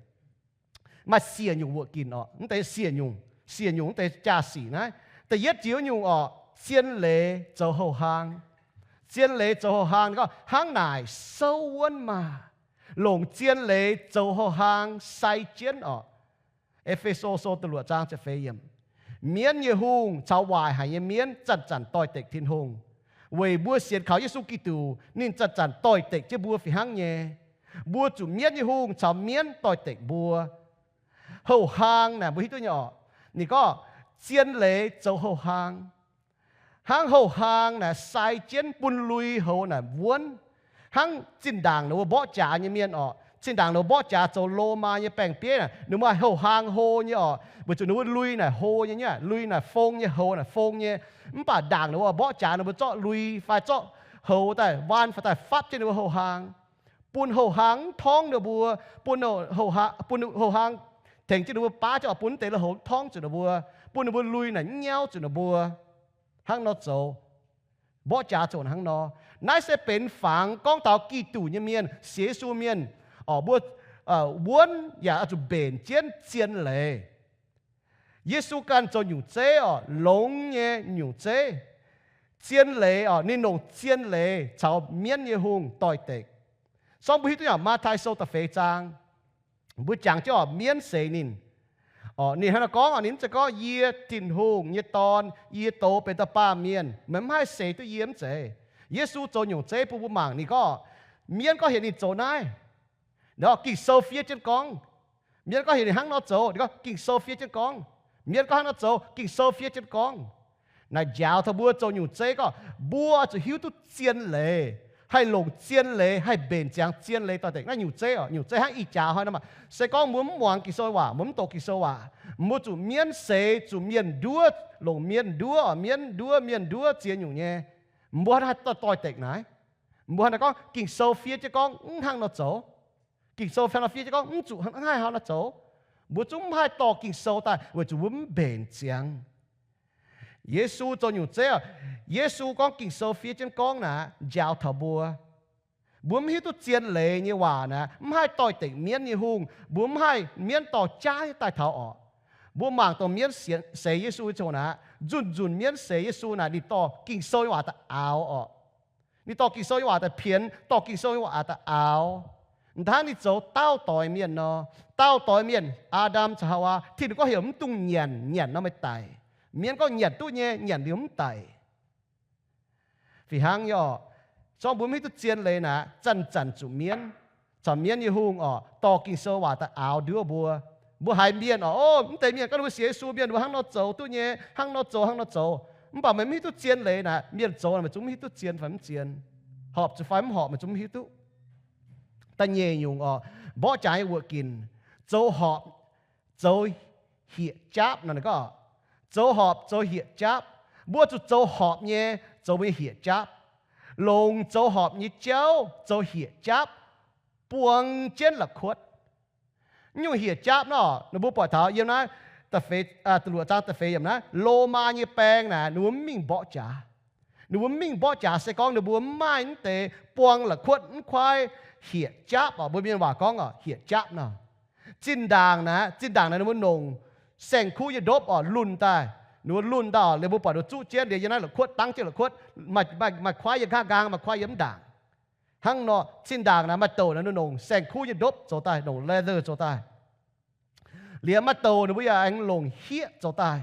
Maaih siec nyungc wuoqc ginc oc. Mv deix siec nyungc, siec nyungc mv deix jaa-sic naaiv. Da'yietv jiex nyungc oc, zien leiz zoux houh hlaang. Zien leiz zoux houh hlaang, ninh gorngv hnangv naaic souv wuonv maah! Longc zien leiz zoux houh hlaang sai jienv oc. E^fe^so Sou da'luoqc zaang ziepc feix yiemc. Mienv nyei hungh caux waaic haic nyei mienv zanc-zanc doix-dekc Tin-Hungh. Weic mbuo sienx kaux Yesu Giduc, ninh zanc-zanc doix-dekc jienv mbuo fih hnangv nyei. Mbuo zuqc mienv nyei hungh caux mienv doix-dekc mbuo. Houh hlaang naaic mbuo hiuv duqv nyei oc. Ninh gorngv zien leiz zoux houh hlaang. Hnangv houh hlaang naaic sai jienv bun lui houx naaic wuonv. Hnangv zinh ndaangc ninh mbuo mborqv jaax nyei mienh oc. Zinh ndaangc ninh mbuo mborqv jaax zoux Lomaa nyei baeng-bieiv naaic, ninh mbuo houh hlaang hlo nyei oc, weic zuqc ninh mbuo lui naaic hlo nyei, nyei lui naaic fong nyei, houx naaic fong nyei. Mv baac ndaangc ninh mbuo mborqv jaax ninh mbuo zorqv lui fai zorqv houx daaih, waan fai daaih fapv jienv ninh mbuo houh hlaang, bun houh hlaang mv torngv ninh mbuo, bun houh hlaang, bun houh hlaang tengx jienv ninh mbuo baav jienv oc, bun mv deix lui-houx mv torngv zuqc ninh mbuo, bun ninh mbuo lui naaic mv nyauv zuqc ninh mbuo. Hnangv nor zoux. Mborqv jaax zoux hnangv nor. Naaiv se benx fangx gorngv taux Giduc nyei mienh, sienx Yesu mienh oc, mbuo wuonv yaac oix zuqc mbenc jienv zien leiz. Yesu ganh zoux nyungc zeiv oc, longx nyei nyungc zeiv. Zien leiz oc, ninh longc zien leiz caux mienv nyei hungh doix-dekc. Sorng mbuo hiuv duqv yaac Matv^tai Sou da'feix zaang, mbuo jangx jienv oc, mienv seix ninh. Oc, ninh hnangv naaiv gorngv oc, ninh mv zeiz gorngv, Yie Tin-Hungh nyei Dorn, yie douz benx dauh baamh mienh, meih mv haih seix duqv yie, mv zeiz. Yesu zoux nyungc zeiv bun mbuo mangc, ninh gorngv, mienv gorngv heuc ninh zoux naaiv, Ging-Sou fiev jienv gorngv. Mienv gorngv heuc ninh hnangv nor zoux, ninh gorngv Ging-Sou fiev jienv gorngv. Mienv gorngv hnangv nor zoux, Ging-Sou fiev jienv gorngv. Naaic njaaux taux mbuo zoux nyungc zeiv gorngv mbuo oix zuqc hiuv duqv zien leiz, haih longc zien leiz, haih mbenc ziangx zien leiz doix-dekc. Naaiv nyungc zeiv oc, nyungc zeiv hnangv ih jaax hnoi nor maah. Se gorngv mbuo mv muangx Ging-Sou waac, mbuo mv doqc Ging-Sou waac, mbuo zuqc mienv seix, zuqc mienh nduov, longc mienh nduov oc, mienv nduov, mienh nduov ziex nyungc nyei, mbuo haih doix-dekc naaiv. Mbuo hnangv naaiv gorngv Ging-Sou fiev jienv gorngv mv hnangv nor zoux. Ging-Sou fiev nor fiev jienv gorngv mv zuqc mv haih hnangv nor zoux. Mbuo zungv mv haih dorh Ging-Sou daaih weic zuqc mbuo mv mbenc ziangx. Yesu zoux nyungc zeiv oc. Yesu gorngv Ging-Sou fiev jienv gorngv naaic njaaux taux mbuo. Mbuo mv hiuv duqv zien leiz nyei waac naaic, mv haih doix-dekc mienv nyei hungh. Mbuo mv haih mienv dorh jaav daaih taux orqc. Mbuo mangc dongh mienv seix Yesu nyei ziangh hoc naaic, nzunc nzunc mienv seix Yesu naaic, ninh dorh Ging-Sou nyei waac daaih aaux orqc. Ninh dorh Ging-Sou nyei waac daaih pienx, dorh Ging-Sou nyei waac daaih aaux. M'daaih ninh zoux daauh doix mienh nor, daauh doix mienh, Aa^ndam caux Haawaa, Tin-Hungh gorngv heuc mv dungx nyanc, nyanc nor meih daic. Mienv gorngv nyanc duqv nyei, nyanc liuz mv daic. Fih hnangv nyei orqc, zorngv mbuo mv hiuv duqv zien leiz naaic, zanc-zanc zuqc mienv caux mienv nyei hungh orqc, dorh Ging-Sou waac daaih aaux nduov mbuo. Mbuo haiz mienh orqc, o, mv deix mienh gorngv ninh mbuo sienx Yesu mienh, mbuo hnangv nor zoux duqv nyei, hnangv nor zoux, hnangv nor zoux. Mv baac meih mv hiuv duqv zien leiz naaic, mienh zoux meih zungv mv hiuv duqv zien fai mv zien, horpc zuqc fai mv horpc meih zungv mv hiuv duqv. Da'nyeic nyungc orqc, mborqv jaax nyei wuoqc ginc, zoux horpc zoux hieqv-jaapv nor, ninh gorngv, zoux horpc zoux hieqv-jaapv. Mbuo zuqc zoux horpc nyei zoux mbuo nyei hieqv-jaapv. Longc zoux horpc nyei jauv zoux hieqv-jaapv buang jienv la'kuotv. Nyungc hieqv-jaapv nor, ninh mbuo buatc taux yiem naaiv da'luoqc zaang da'feix yiemc naaiv, Lomaa nyei baeng naaic, ninh mbuo mv mingh mborqv jaax. Ninh mbuo mv mingh mborqv jaax se gorngv ninh mbuo mv maaih mv deix buang la'kuotv mv kuaaiv hieqv-jaapv orqc. Mbuo mienh waac gorngv orqc, hieqv-jaapv nor. Zinh ndaangc naaic, zinh ndaangc naaic ninh mbuo nongc saeng-kuv nyei ndopv orqc lunh daaih. Ninh mbuo lunh daaih orqc, liuz mbuo buatc ninh mbuo zuqv jienv liuz yiem naaiv la'kuotv dangv jienv la'kuotv, maaih kuaaiv yiem nqaang nqaang, maaih kuaaiv yiem mv ndaangc. Hnangv nor, zinh ndaangc naaic maaih douc naaic ninh nongc saeng-kuv nyei ndopv zoux daaih, nongc leather zoux daaih. Liuz maaih douc ninh mbuo yaac aengx longc hieqv zoux daaih.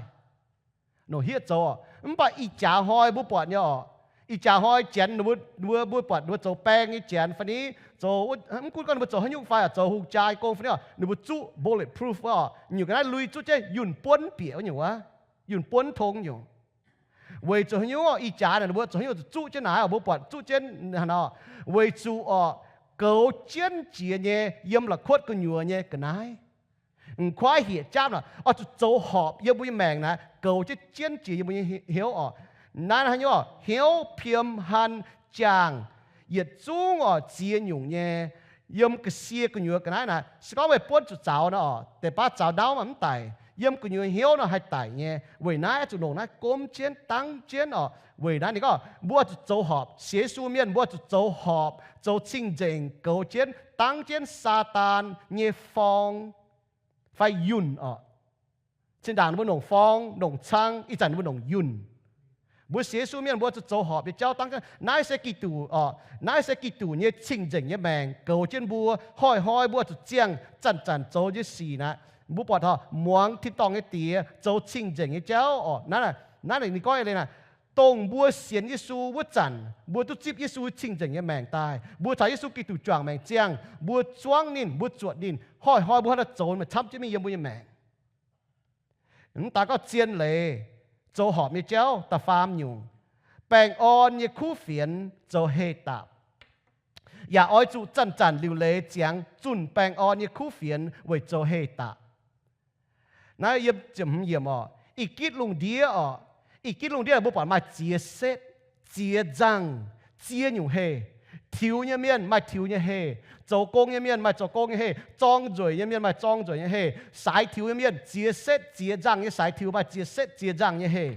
Nongc hieqv zoux orqc. Mv baac ih jaax hnoi mbuo buatc nyei orqc, ih jaax hnoi janx ninh mbuo, mbuo, mbuo buatc ninh mbuo zoux baeng nyei janx fai ni, zoux, mv gunv gorngv ninh mbuo zoux haaix nyungc fai, zoux hungh jaa nyei gong fai ni orqc, ninh mbuo zuqv bulletproof orqc, nyungc ga'naaiv lui zuqv jienv yunh buonv bieqc wuov nyungc wuov, yunh buonv tong nyungc. Weic zuqc haaix nyungc orqc, ih jaax naaic ninh mbuo zoux haaix nyungc zuqv jienv naaic orqc, mbuo buatc zuqv jienv haaix nor, weic zuqc orqc, goux jienv jiex nyei yiem la'kuotv gu'nyuoz nyei ga'naaiv. M'kuaaiv hieqv-jaapv nor, oix zuqc zoux horpc yiem mbuo nyei maengc naaic, goux jienv jienv jiex yiem mbuo nyei hnyouv orqc. Naaiv haaix nyungc orqc, hnyouv piem han jaangh, yietc zungv orqc ziex nyungc nyei. Yiem ga'sie gu'nyuoz ga'naaiv naaic, se gorngv meih buonv zuqc zaux nor orqc, deix baav zaux ndauv mv daic. Yiem gu'nyuoz hnyouv nor haih daic nyei. Weic naaiv oix zuqc longc naaiv gomv jienv, dangv jienv orqc. Weic naaiv ninh gorngv mbuo zuqc zoux horpc. Sienx Yesu mienh mbuo zuqc zoux horpc, zoux cing-nzengc, goux jienv, dangv jienv Saadaan nyei forng fai yunh orqc. Zinh ndaangc ninh mbuo nongc forng, nongc cang, ih zanc ninh mbuo nongc yunh. Mbuo sienx Yesu mienh mbuo zuqc zoux horpc nyei jauv dangv jienv. Naaiv se Giduc orqc, naaiv se Giduc nyei cing-nzengc nyei maengc goux jienv mbuo. Hnoi-hnoi mbuo zuqc ziangh zanc-zanc zoux nyei sic naaic. Mbuo buatc taux muangx tin-dorngh nyei diex zoux cing-nzengc nyei jauv orqc. Naaiv, naaiv ninh gorngv eix leiz naaic, dongh mbuo sienx Yesu wuov zanc, mbuo duqv zipv Yesu cing-nzengc nyei maengc daaih. Mbuo caux Yesu Giduc juangc maengc ziangh, mbuo zuangv ninh, mbuo zuotc ninh, hnoi-hnoi mbuo hnangv naaiv zoux, meih camv jienv mingh yiem mbuo nyei maengc. Mv daaih gorngv zien leiz, zoux horpc nyei jauv da'faam nyungc, baengh orn nyei kuv fienx zoux heh dapc. Yaac oix zuqc zanc-zanc liuc leiz ziangx zunh baengh orn nyei kuv fienx weic zoux heh dapc. Naaiv yiem ziepc hmz yiemc orqc, ih gitv lungh ndiev orqc, ih gitv lungh ndiev mbuo buatc maaih ziex setv, ziex nzangh, ziex nyungc heh. Tiux nyei mienh maaih tiux nyei heh, zoux gong nyei mienh maaih zoux gong nyei heh, zorng nzueic nyei mienh maaih zorng nzueic nyei heh. Saaix tiux nyei mienh, ziex setv ziex nzangh nyei saaix tiux, maaih ziex setv ziex nzangh nyei heh.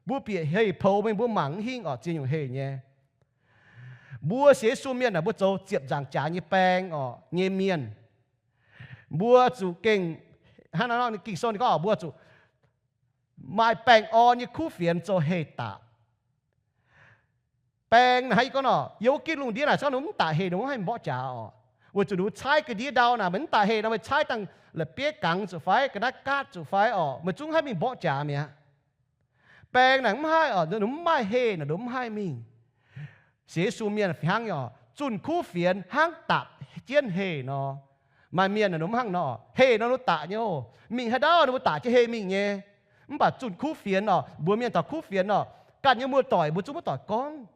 Mbuo bieqc heh pou mingh mbuo mangc mv hingh orqc, ziex nyungc heh nyei. Mbuo sienx Yesu mienh aah, mbuo zoux ziepc nzaangc jaax nyei baeng orqc nyei mienh. Mbuo zuqc gengh, hnangv naaiv nor Ging-Sou ninh gorngv, mbuo zuqc maaih baengh orn nyei kuv fienx zoux heh dapc. Baeng naaic hnangv yie gorngv nor, yiem wuov gitv lungh ndiev naaic, se gorngv ninh mv daaih heh, ninh mv haih mborqv jaax orqc. Weic zuqc ninh mbuo caaiv ga'ndiev ndau naaic, meih mv daaih heh nor, meih caaiv dangh la'bieiv gangx zuqc fai, ga'naaiv gaatv zuqc fai orqc, meih zungv haih mingh mborqv jaax mi'aqv. Baeng naaic mv haih orqc, ninh mv maaih heh naaic, ninh mv haih mingh. Sienx Yesu mienh fih hnangv nyei orqc, zunh kuv fienx hnangv dapc jienv heh nor. Maaih mienh naaic ninh mv hnangv nor, heh nor ninh dapc nyei oc. Mingh haaix ndau ninh mbuo dapc jienv heh mingh nyei. Mv baac zunh kuv fienx orqc, mbuox mienh taux kuv fienx orqc, ganh nyei muoz-doic mbuo zungv maiv doic gorngv.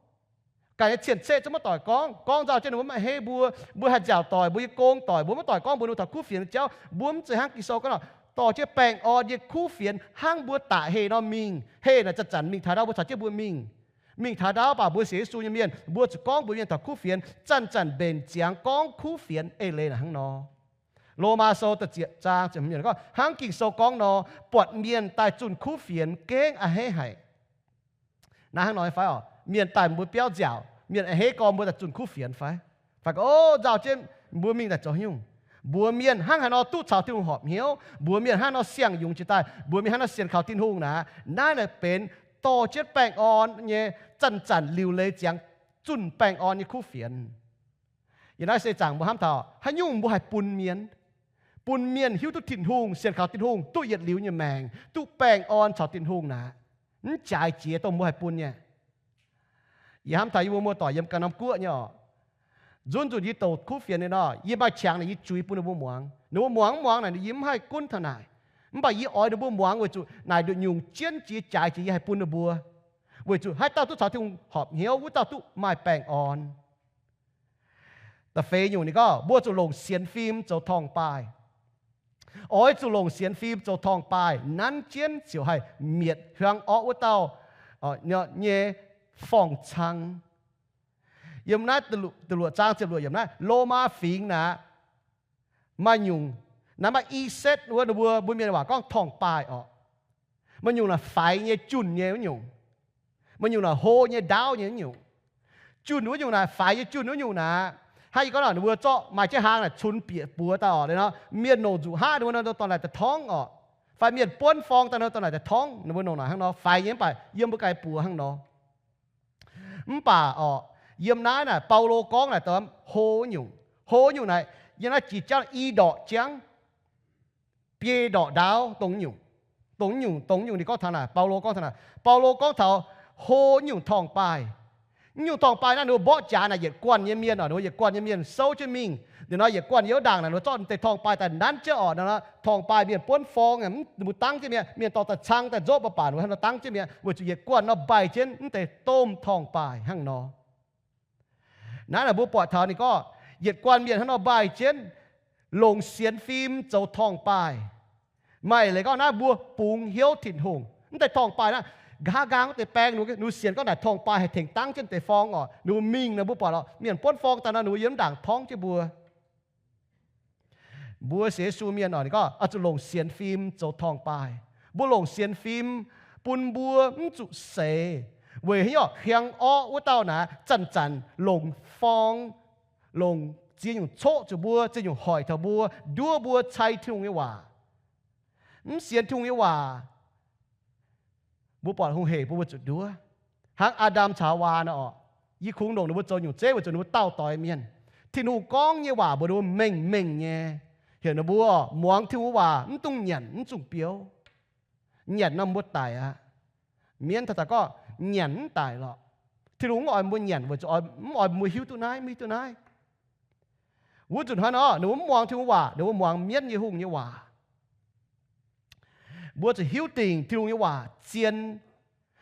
Ganh nyei cien-ceqv zungv maiv doic gorngv. Gorngv nzauh jienv ninh mbuo maiv heh mbuo, mbuo haih nziaauc doic mbuo nyei gong doic, mbuo maiv doic gorngv mbuox ninh mbuo taux kuv fienx nyei jauv. Mbuo mv zeiz hnangv Ging-Sou gorngv nor, dorh jienv baengh orn nyei kuv fienx hnangv mbuo dapc heh nor mingh. Heh naaic zanc-zanc mingh taux ndau mbuo caux jienv mbuo mingh. Mingh taux ndau baac mbuo sienx Yesu nyei mienh, mbuo zuqc gorngv mbuox mienh taux kuv fienx, zanc-zanc mbenc ziangx gorngv kuv fienx eix leiz naaic hnangv nor. Lomaa Sou da'ziepc zaang ziepc hmz yiemc gorngv, hnangv Ging-Sou gorngv nor, buatc mienh daaih zunh kuv fienx gengh a'hneiv haic. Naaiv hnangv nor fai orqc? Mienh daaih mbuo biauv nziaauc, mienh a'hneiv gormx mbuo daaih zunh kuv fienx fai? Fai gorngv, o, nzauh jienv, mbuo mingh daaih zoux haaix nyungc? Mbuox mienh hnangv haaix nor duqv caux Tin-Hungh horpc hnyouv, mbuox mienh hnangv haaix nor siang-yungz jiex daaih, mbuox mienh hnangv haaix nor sienx kaux Tin-Hungh naaic, naaiv naaic benx dorh jienv baengh orn nyei zanc-zanc liuc leiz ziangx zunh baengh orn nyei kuv fienx. Yiem naaiv seix zaangc mbuo hnamv taux haaix nyungc mbuo haih bun mienh, bun mienh hiuv duqv Tin-Hungh, sienx kaux Tin-Hungh, duqv yietc liuz nyei maengc, duqv baengh orn caux Tin-Hungh naaic, mv jaaix jiex dongh mbuo haih bun nyei. Yie hnamv taux yie mbuo muoz-doic yiem ganh norm guoqv nyei oc. Nzunc nzunc yie douc kuv fienx ninh nor, yie maaih qangx naaic yie juix bun ninh mbuo muangx. Ninh mbuo muangx mv muangx naaic yie mv haih gunv taux naaic. Mv baac yie oix ninh mbuo muangx weic zuqc naaic nduqc nyungc jienv jiex jaaix jiex yie haih bun ninh mbuo. Weic zuqc haaix dauh duqv caux Tin-Hungh horpc hnyouv, wuov dauh duqv maaih baengh orn. Da'feix nyungc ninh gorngv mbuo zuqc longc sienx fim zoux torngv-baaih. Oix zuqc longc sienx fim zoux torngv-baaih, nanv jienv ziouc haih mietc hiuang orqv wuov dauh nyei forng-cang. Yiem naaiv luoqc zaang ziepc luoqc yiemc naaiv Lomaa fingx naaic, maaih nyungc, naaiv maaih i setv wuov, ninh mbuo mbuo mienh waac gorngv torngv-baaih orqc. Maaih nyungc naaic faix nyei, junh nyei wuov nyungc. Maaih nyungc naaic hlo nyei, ndaauv nyei wuov nyungc. Junh wuov nyungc naaic, faix nyei junh wuov nyungc naaic, hnangv yie gorngv naaic, ninh mbuo zorqv maaih jienv hlaang naaic cunx bieqc buoz daaih orqc, liuz nor mienh longc nzuqc haqv ninh mbuo nor dorh naaic daaih torngv orqc. Fai mienh buonv forng daaih nor dorh naaic daaih torngv, ninh mbuo nongc naaic hnangv nor, faix nyei mv baac yiem mbuo ganh buoz hnangv nor. Mv baac orqc, yiem naaiv naaic Baulo gorngv naaic dongh hlo nyungc, hlo nyungc naaic, yiem naaiv jiex jangv i ndorqc jangv, biei ndorqc ndaauv dongh nyungc, dongh nyungc, dongh nyungc ninh gorngv taux naaic, Baulo gorngv taux naaic, Baulo gorngv taux hlo nyungc torngv-baaih. Nyungc torngv-baaih naaiv ninh mbuo mborqv jaax naaic yietc guanh nyei mienh orqc, ninh mbuo yietc guanh nyei mienh souv jienv mingh. Ninh nor yietc guanh yietc ndaangc naaic ninh mbuo zorqv deix torngv-baaih daaih nanv jienv orqc, ninh nor torngv-baaih mienh buonv forng, ninh mbuo dangv jienv mi'aqv, mienh dorh daaih cang daaih nzopv baac baac ninh mbuo hnangv nor dangv jienv mi'aqv, weic zuqc yietc guanh nor mbaih jienv mv deix domh torngv-baaih hnangv nor. Naaiv naaic mbuo buatc taux ninh gorngv yietc guanh mienh hnangv nor mbaih jienv, longc sienx fim zoux torngv-baaih. Maaih leiz gorngv naaiv mbuo bungx hnyouv Tin-Hungh. Mv deix torngv-baaih naaiv, nqa'haav nqaang wuov deix baeng, ninh mbuo sienx gorngv naaic torngv-baaih haih tengx dangv jienv deix forng orqc, ninh mbuo mingh nor mbuo buatc lorqc, mienh buonv forng daaih nor ninh mbuo yiem ndaangc torngv jienv mbuo. Mbuo sienx Yesu mienh orqc, ninh gorngv oix zuqc longc sienx fim zoux torngv-baaih. Mbuo longc sienx fim bun mbuo mv zuqc seix. Weic haaix nyungc? Hiuang orqv wuov dauh naaic zanc-zanc longc forng, longc ziex nyungc coqv zuqc mbuo, ziex nyungc hoic taux mbuo, nduov mbuo cai Tin-Hungh nyei waac. Mv sienx Tin-Hungh nyei waac, mbuo buatc hungh hec mbuo, mbuo zuqc nduov. Hnangv Aa^ndam caux Haawaa nor orqc, yie kungx longc ninh mbuo zoux nyungc zeiv weic zuqc ninh mbuo dauh doix mienh. Tin-Hungh gorngv nyei waac mbuox ninh mbuo mengh mengh nyei, heuc ninh mbuo muangx Tin-Hungh waac, mv dungx nyanc, mv dungx biouv. Nyanc nor mbuo daic aqv. Mienv taux daaih gorngv nyanc mv daic lorqc. Tin-Hungh mv oix mbuo nyanc weic zuqc mv oix mbuo hiuv duqv naaiv, mv hiuv duqv naaiv. Wuov nzunc hnoi nor ninh mbuo mv muangx Tin-Hungh waac, ninh mbuo muangx mienv nyei hungh nyei waac. Mbuo zuqc hiuv dingc Tin-Hungh nyei waac zien,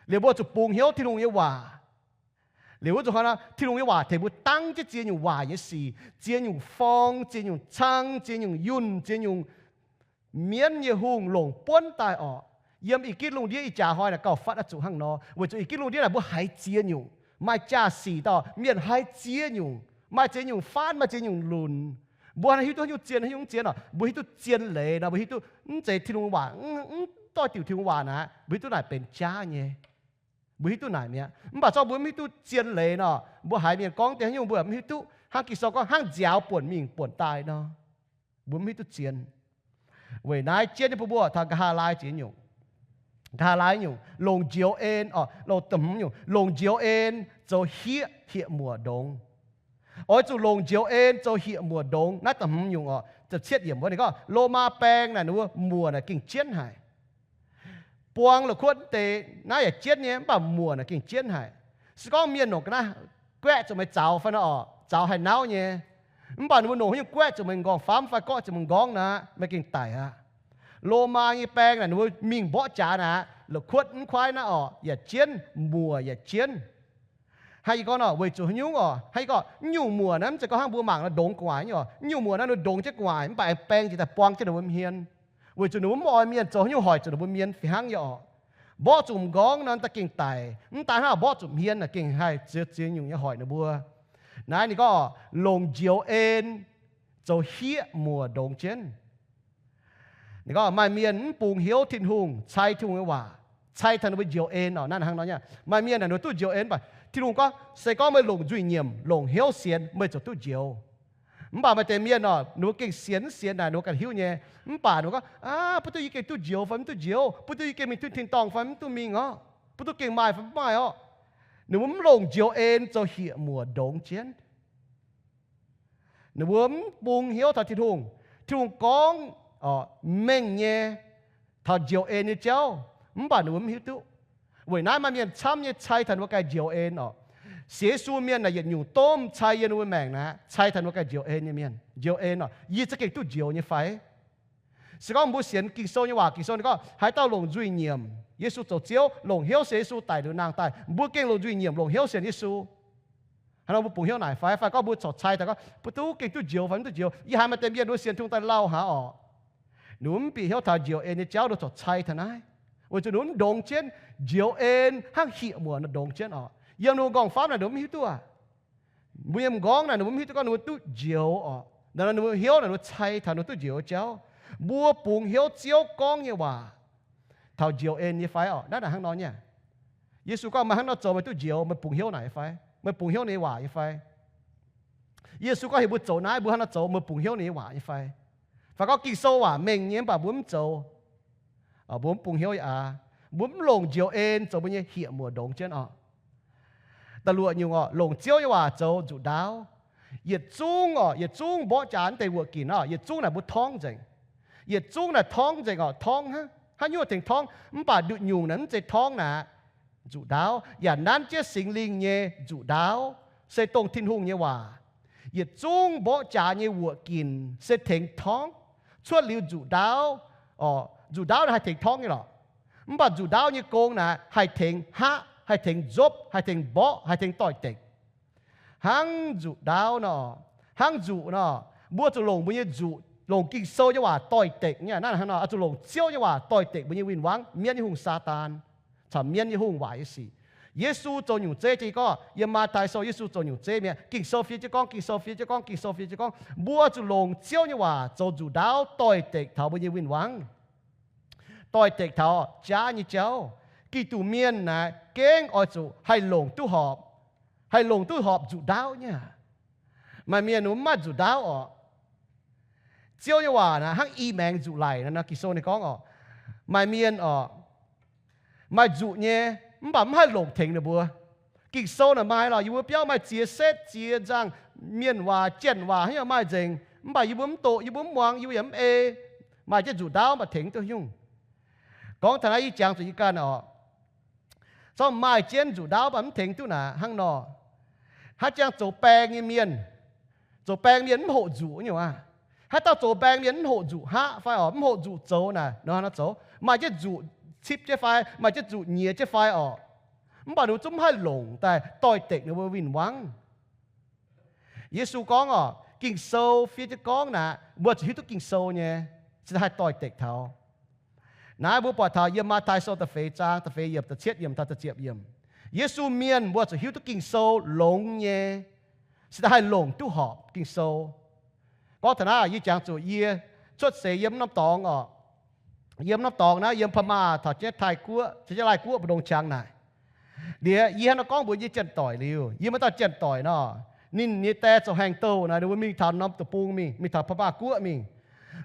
liuz mbuo zuqc bungx hnyouv Tin-Hungh nyei waac. Liuz wuov nzunc hnoi nor Tin-Hungh nyei waac tengx mbuo dangv jienv ziex nyungc waaic nyei sic, ziex nyungc forng, ziex nyungc cang, ziex nyungc yunh, ziex nyungc mienv nyei hungh longc buonv daaih orqc. Yiem ih gitv lungh ndiev ih jaax hnoi naaic gauh fatv oix zuqc hnangv nor, weic zuqc ih gitv lungh ndiev naaic mbuo haiz ziex nyungc, maaih jaa-sic dauh mienh haiz ziex nyungc, maaih ziex nyungc faanv, maaih ziex nyungc lunc. Mbuo hnangv hiuv duqv haaix nyungc zien, haaix nyungc zien orqc? Mbuo hiuv duqv zien leiz nor, mbuo hiuv duqv mv zeiz Tin-Hungh waac, mv doix diuc Tin-Hungh waac naaic, mbuo hiuv duqv naaic benx jaav nyei. Mbuo hiuv duqv naaic mi'aqv. Mv baac zorqv mbuo mv hiuv duqv zien leiz nor, mbuo haiz mienh gorngv deix haaix nyungc mbuo mv hiuv duqv, hnangv Ging-Sou gorngv hnangv nziaaux buonc mingh buonc daaih nor, mbuo mv hiuv duqv zien. Weic naaiv jienv nyei bun mbuo taux nqa'haav laai ziex nyungc. Nqa'haav laai nyungc, longc njoux en, longc da'hmz nyungc, longc njoux en zoux hieqv hieqv muoc ndongx. Oix zuqc longc njoux en zoux hieqv muoc ndongx. Naaiv da'hmz nyungc orqc, ziepc cietv yiemc wuov ninh gorngv Lomaa baeng naaic ninh mbuo muoc naaic gengh jienv haic. Buang la'kuotv deix naaiv yaac jienv nyei, mv baac muoc naaic gengh jienv haic. Se gorngv mienh longc ga'naaiv guaeqv zuqc meih zaux fai nor orqc, zaux haih nauv nyei. Mv baac ninh mbuo longc haaix nyungc guaeqv zuqc meih nqorngv-famv fai gorqv zuqc meih nqorngv naaic, meih gengh daic aqv. Lomaa nyei baeng naaic ninh mbuo mingh mborqv jaax naaic, la'kuotv mv kuaaiv naaiv orqc, yaac jienv, muoc yaac jienv. Hnangv yie gorngv nor, weic zuqc haaix nyungc orqc? Hnangv yie gorngv, mv nyungc muoc naaiv mv zeiz gorngv hnangv mbuo mangc nor ndongx gu'nguaaic nyei orqc. Mv nyungc muoc naaiv ninh ndongx jienv gu'nguaaic, mv baac aengx baeng jiex daaih buang jienv ninh mbuo hmien. Weic zuqc ninh mbuo mv oix mienh zoux haaix nyungc hoic zuqc ninh mbuo hmien fih hnangv nyei orqc. Mborqv zuqc m'nqorngv nor, da'gengh daic. Mv daaih hnangv mborqv zuqc hmien naaic gengh haih ziex ziex nyungc nyei hoic ninh mbuo. Naaiv ninh gorngv longc njoux en zoux hieqv muoc ndongx jienv. Ninh gorngv maaih mienh mv bungx hnyouv Tin-Hungh, cai Tin-Hungh nyei waac, cai taux ninh mbuo njoux en oc. Naaiv hnangv nor nyei. Maaih mienh naaic ninh mbuo duqv njoux en, mv baac Tin-Hungh gorngv se gorngv meih longc nzuih nyiemc, longc hnyouv sienx, meih ziouc duqv njoux. Mv baac maaih deix mienh oc, ninh mbuo gengh sienx mv sienx naaic ninh mbuo ganh hiuv nyei. Mv baac ninh mbuo gorngv, aav, mv duqv yie gengh duqv njoux fai mv duqv njoux, mv duqv yie gengh mingh duqv tin-dorngh fai mv duqv mingh orqc, mv duqv gengh maaih fai mv maaih orqc. Ninh mbuo mv longc njoux en zoux hieqv muoc ndongx jienv. Ninh mbuo mv bungx hnyouv taux Tin-Hungh. Tin-Hungh gorngv mengh nyei taux njoux en nyei jauv, mv baac ninh mbuo mv hiuv duqv. Weic naaiv maaih mienh camv nyei cai taux ninh mbuo ganh njoux en orqc. Sienx Yesu mienh naaic yietc nyungc domh cai yiem ninh mbuo maengc naaic, cai taux ninh mbuo ganh njoux en nyei mienh. Njoux en orqc, yie za'gengh duqv njoux nyei fai? Se gorngv mbuo sienx Ging-Sou nyei waac, Ging-Sou ninh gorngv haaix dauh longc nzuih nyiemc Yesu zoux Ziouv, longc hnyouv sienx Yesu daic liuz nangh daaih, mbuo gengh longc nzuih nyiemc longc hnyouv sienx Yesu. Hnangv nor mbuo bungx hnyouv naaic fai? Fai gorngv mbuo corc cai taux gorngv mbuo duqv gengh duqv njoux fai mv duqv njoux? Yie haiz maaih deix mienh ninh mbuo sienx Tin-Hungh daaih lauh hnangv orqc, ninh mbuo mv bieqc hnyouv taux njoux en nyei jauv, ninh mbuo corc cai taux naaiv, weic zuqc ninh mbuo mv ndongx jienv njoux en hnangv hieqv muoc ndongx jienv orqc. Yiem ninh mbuo nqorngv-famv naaic ninh mbuo mv hiuv duqv aac. Mbuo yiem m'nqorngv naaic ninh mbuo mv hiuv duqv gorngv ninh mbuo duqv njoux orqc. Naaiv nor ninh mbuo hnyouv naaic ninh mbuo cai taux ninh mbuo duqv njoux jauv. Mbuo bungx hnyouv Ziouv gorngv nyei waac taux njoux en nyei fai orqc? Naaiv naaic hnangv nor nyei. Yesu gorngv, meih hnangv nor zoux meih duqv njoux, meih bungx hnyouv naaic nyei fai? Meih bungx hnyouv ninh nyei waac nyei fai? Yesu gorngv heuc mbuo zoux naaiv, mbuo hnangv nor zoux, meih bungx hnyouv ninh nyei waac nyei fai? Fai gorngv Ging-Sou waac mengh nyei mv baac mbuo mv zoux, mbuo mv bungx hnyouv aqv. Mbuo mv longc njoux en zoux mbuo nyei hieqv muoc ndongx jienv orqc. Da'luoqc nyungc orqc, longc Ziouv nyei waac zoux nzuqc ndaauv. Yietc zungv orqc, yietc zungv mborqv jaax naaiv deix wuoqc ginc orqc, yietc zungv naaic mbuo torngv nzengc. Yietc zungv naaic torngv nzengc orqc, torngv hnangv, haaix nyungc tengx torngv, mv baac nduqc nyungc naaic mv zeiz torngv naaic, nzuqc ndaauv, yaac nanv jienv Singx Lingh nyei nzuqc ndaauv, se dongh Tin-Hungh nyei waac. Yietc zungv mborqv jaax nyei wuoqc ginc se tengx torngv. Cuotv liuz nzuqc ndaauv, orqc, nzuqc ndaauv haih tengx torngv nyei lorqc. Mv baac nzuqc ndaauv nyei gong naaic haih tengx haqv, haih tengx nzopv, haih tengx mborqv, haih tengx doix-dekc. Hnangv nzuqc ndaauv nor, hnangv nzuqc nor, mbuo zuqc longc mbuo nyei nzuqc, longc Ging-Sou nyei waac doix-dekc nyei. Naaiv hnangv nor, oix zuqc longc Ziouv nyei waac doix-dekc mbuo nyei win-wangv, mienv nyei hungh Saadaan caux mienv nyei hungh waaic nyei sic. Yesu zoux nyungc zeiv jienv gorngv, yiem Matv^tai Sou Yesu zoux nyungc zeiv mi'aqv. Ging-Sou fiev jienv gorngv, Ging-Sou fiev jienv gorngv, Ging-Sou fiev jienv gorngv, mbuo zuqc longc Ziouv nyei waac zoux nzuqc ndaauv doix-dekc taux mbuo nyei win-wangv, doix-dekc taux jaav nyei jauv. Giduc mienh naaic gengh oix zuqc haih longc duqv horpc, haih longc duqv horpc nzuqc ndaauv nyei. Maaih mienh mv maaih nzuqc ndaauv orqc. Ziouv nyei waac naaic hnangv i maengx nzuqc laic nor, Ging-Sou ninh gorngv orqc. Maaih mienh orqc, maaih nzuqc nyei, mv baac mv haih longc tengx ninh mbuo. Ging-Sou naaic maaih lorqc, yie mbuo biauv maaih ziex setv ziex nzangh, mienh waac, janx waac haaix nyungc maaih nzengc, mv baac yie mbuo mv doqc, yie mbuo mv muangx, yie mbuo yaac mv ei. Maaih jienv nzuqc ndaauv mv baac tengx duqv nyungc. Gorngv taux naaiv yie jangx zuqc yie ganh orqc. Zorqv maaih jienv nzuqc ndaauv mv baac mv tengx duqv naaic hnangv nor. Haaix jangx zoux baeng nyei mienh, zoux baeng mienh mv hoqc nzuqc nyungc aav. Haaix dauh zoux baeng mienh mv hoqc nzuqc haqv fai orqc, mv hoqc nzuqc zoux naaic, nor hnangv nor zoux. Maaih jienv nzuqc cipv jienv fai, maaih jienv nzuqc nyiex jienv fai orqc. Mv baac ninh mbuo zungv mv haih longc daaih doix-dekc ninh mbuo win-wangv. Yesu gorngv orqc, Ging-Sou fiev jienv gorngv naaic, mbuo zuqc hiuv duqv Ging-Sou nyei, cingx daaih haih doix-dekc taux. Naaiv mbuo buatc taux yiem Matv^tai Sou da'feix zaang da'feix yiemc, da'cietv yiemc taux da'ziepc yiemc. Yesu mienh mbuo zuqc hiuv duqv Ging-Sou longx nyei, cingx daaih haih longc duqv horpc Ging-Sou. Gorngv taux naaiv yie jangx zuqc yie cuotv seix yiem norm dorngx orqc. Yiem norm dorngx naaiv, yiem Pa'maah taux jienv Taiv-Guoqv, caux jienv Laih-Guoqv mbu'ndongx qangx naaic. Liuz yie hnangv nor gorngv mbuox yie janx-doic liuz, yie maaih dauh janx-doic nor, ninh nyei die zoux haengh douh naaic, ninh mbuo mingh taux norm deic-bung mingh, mingh taux Pa'maah guoqv mingh.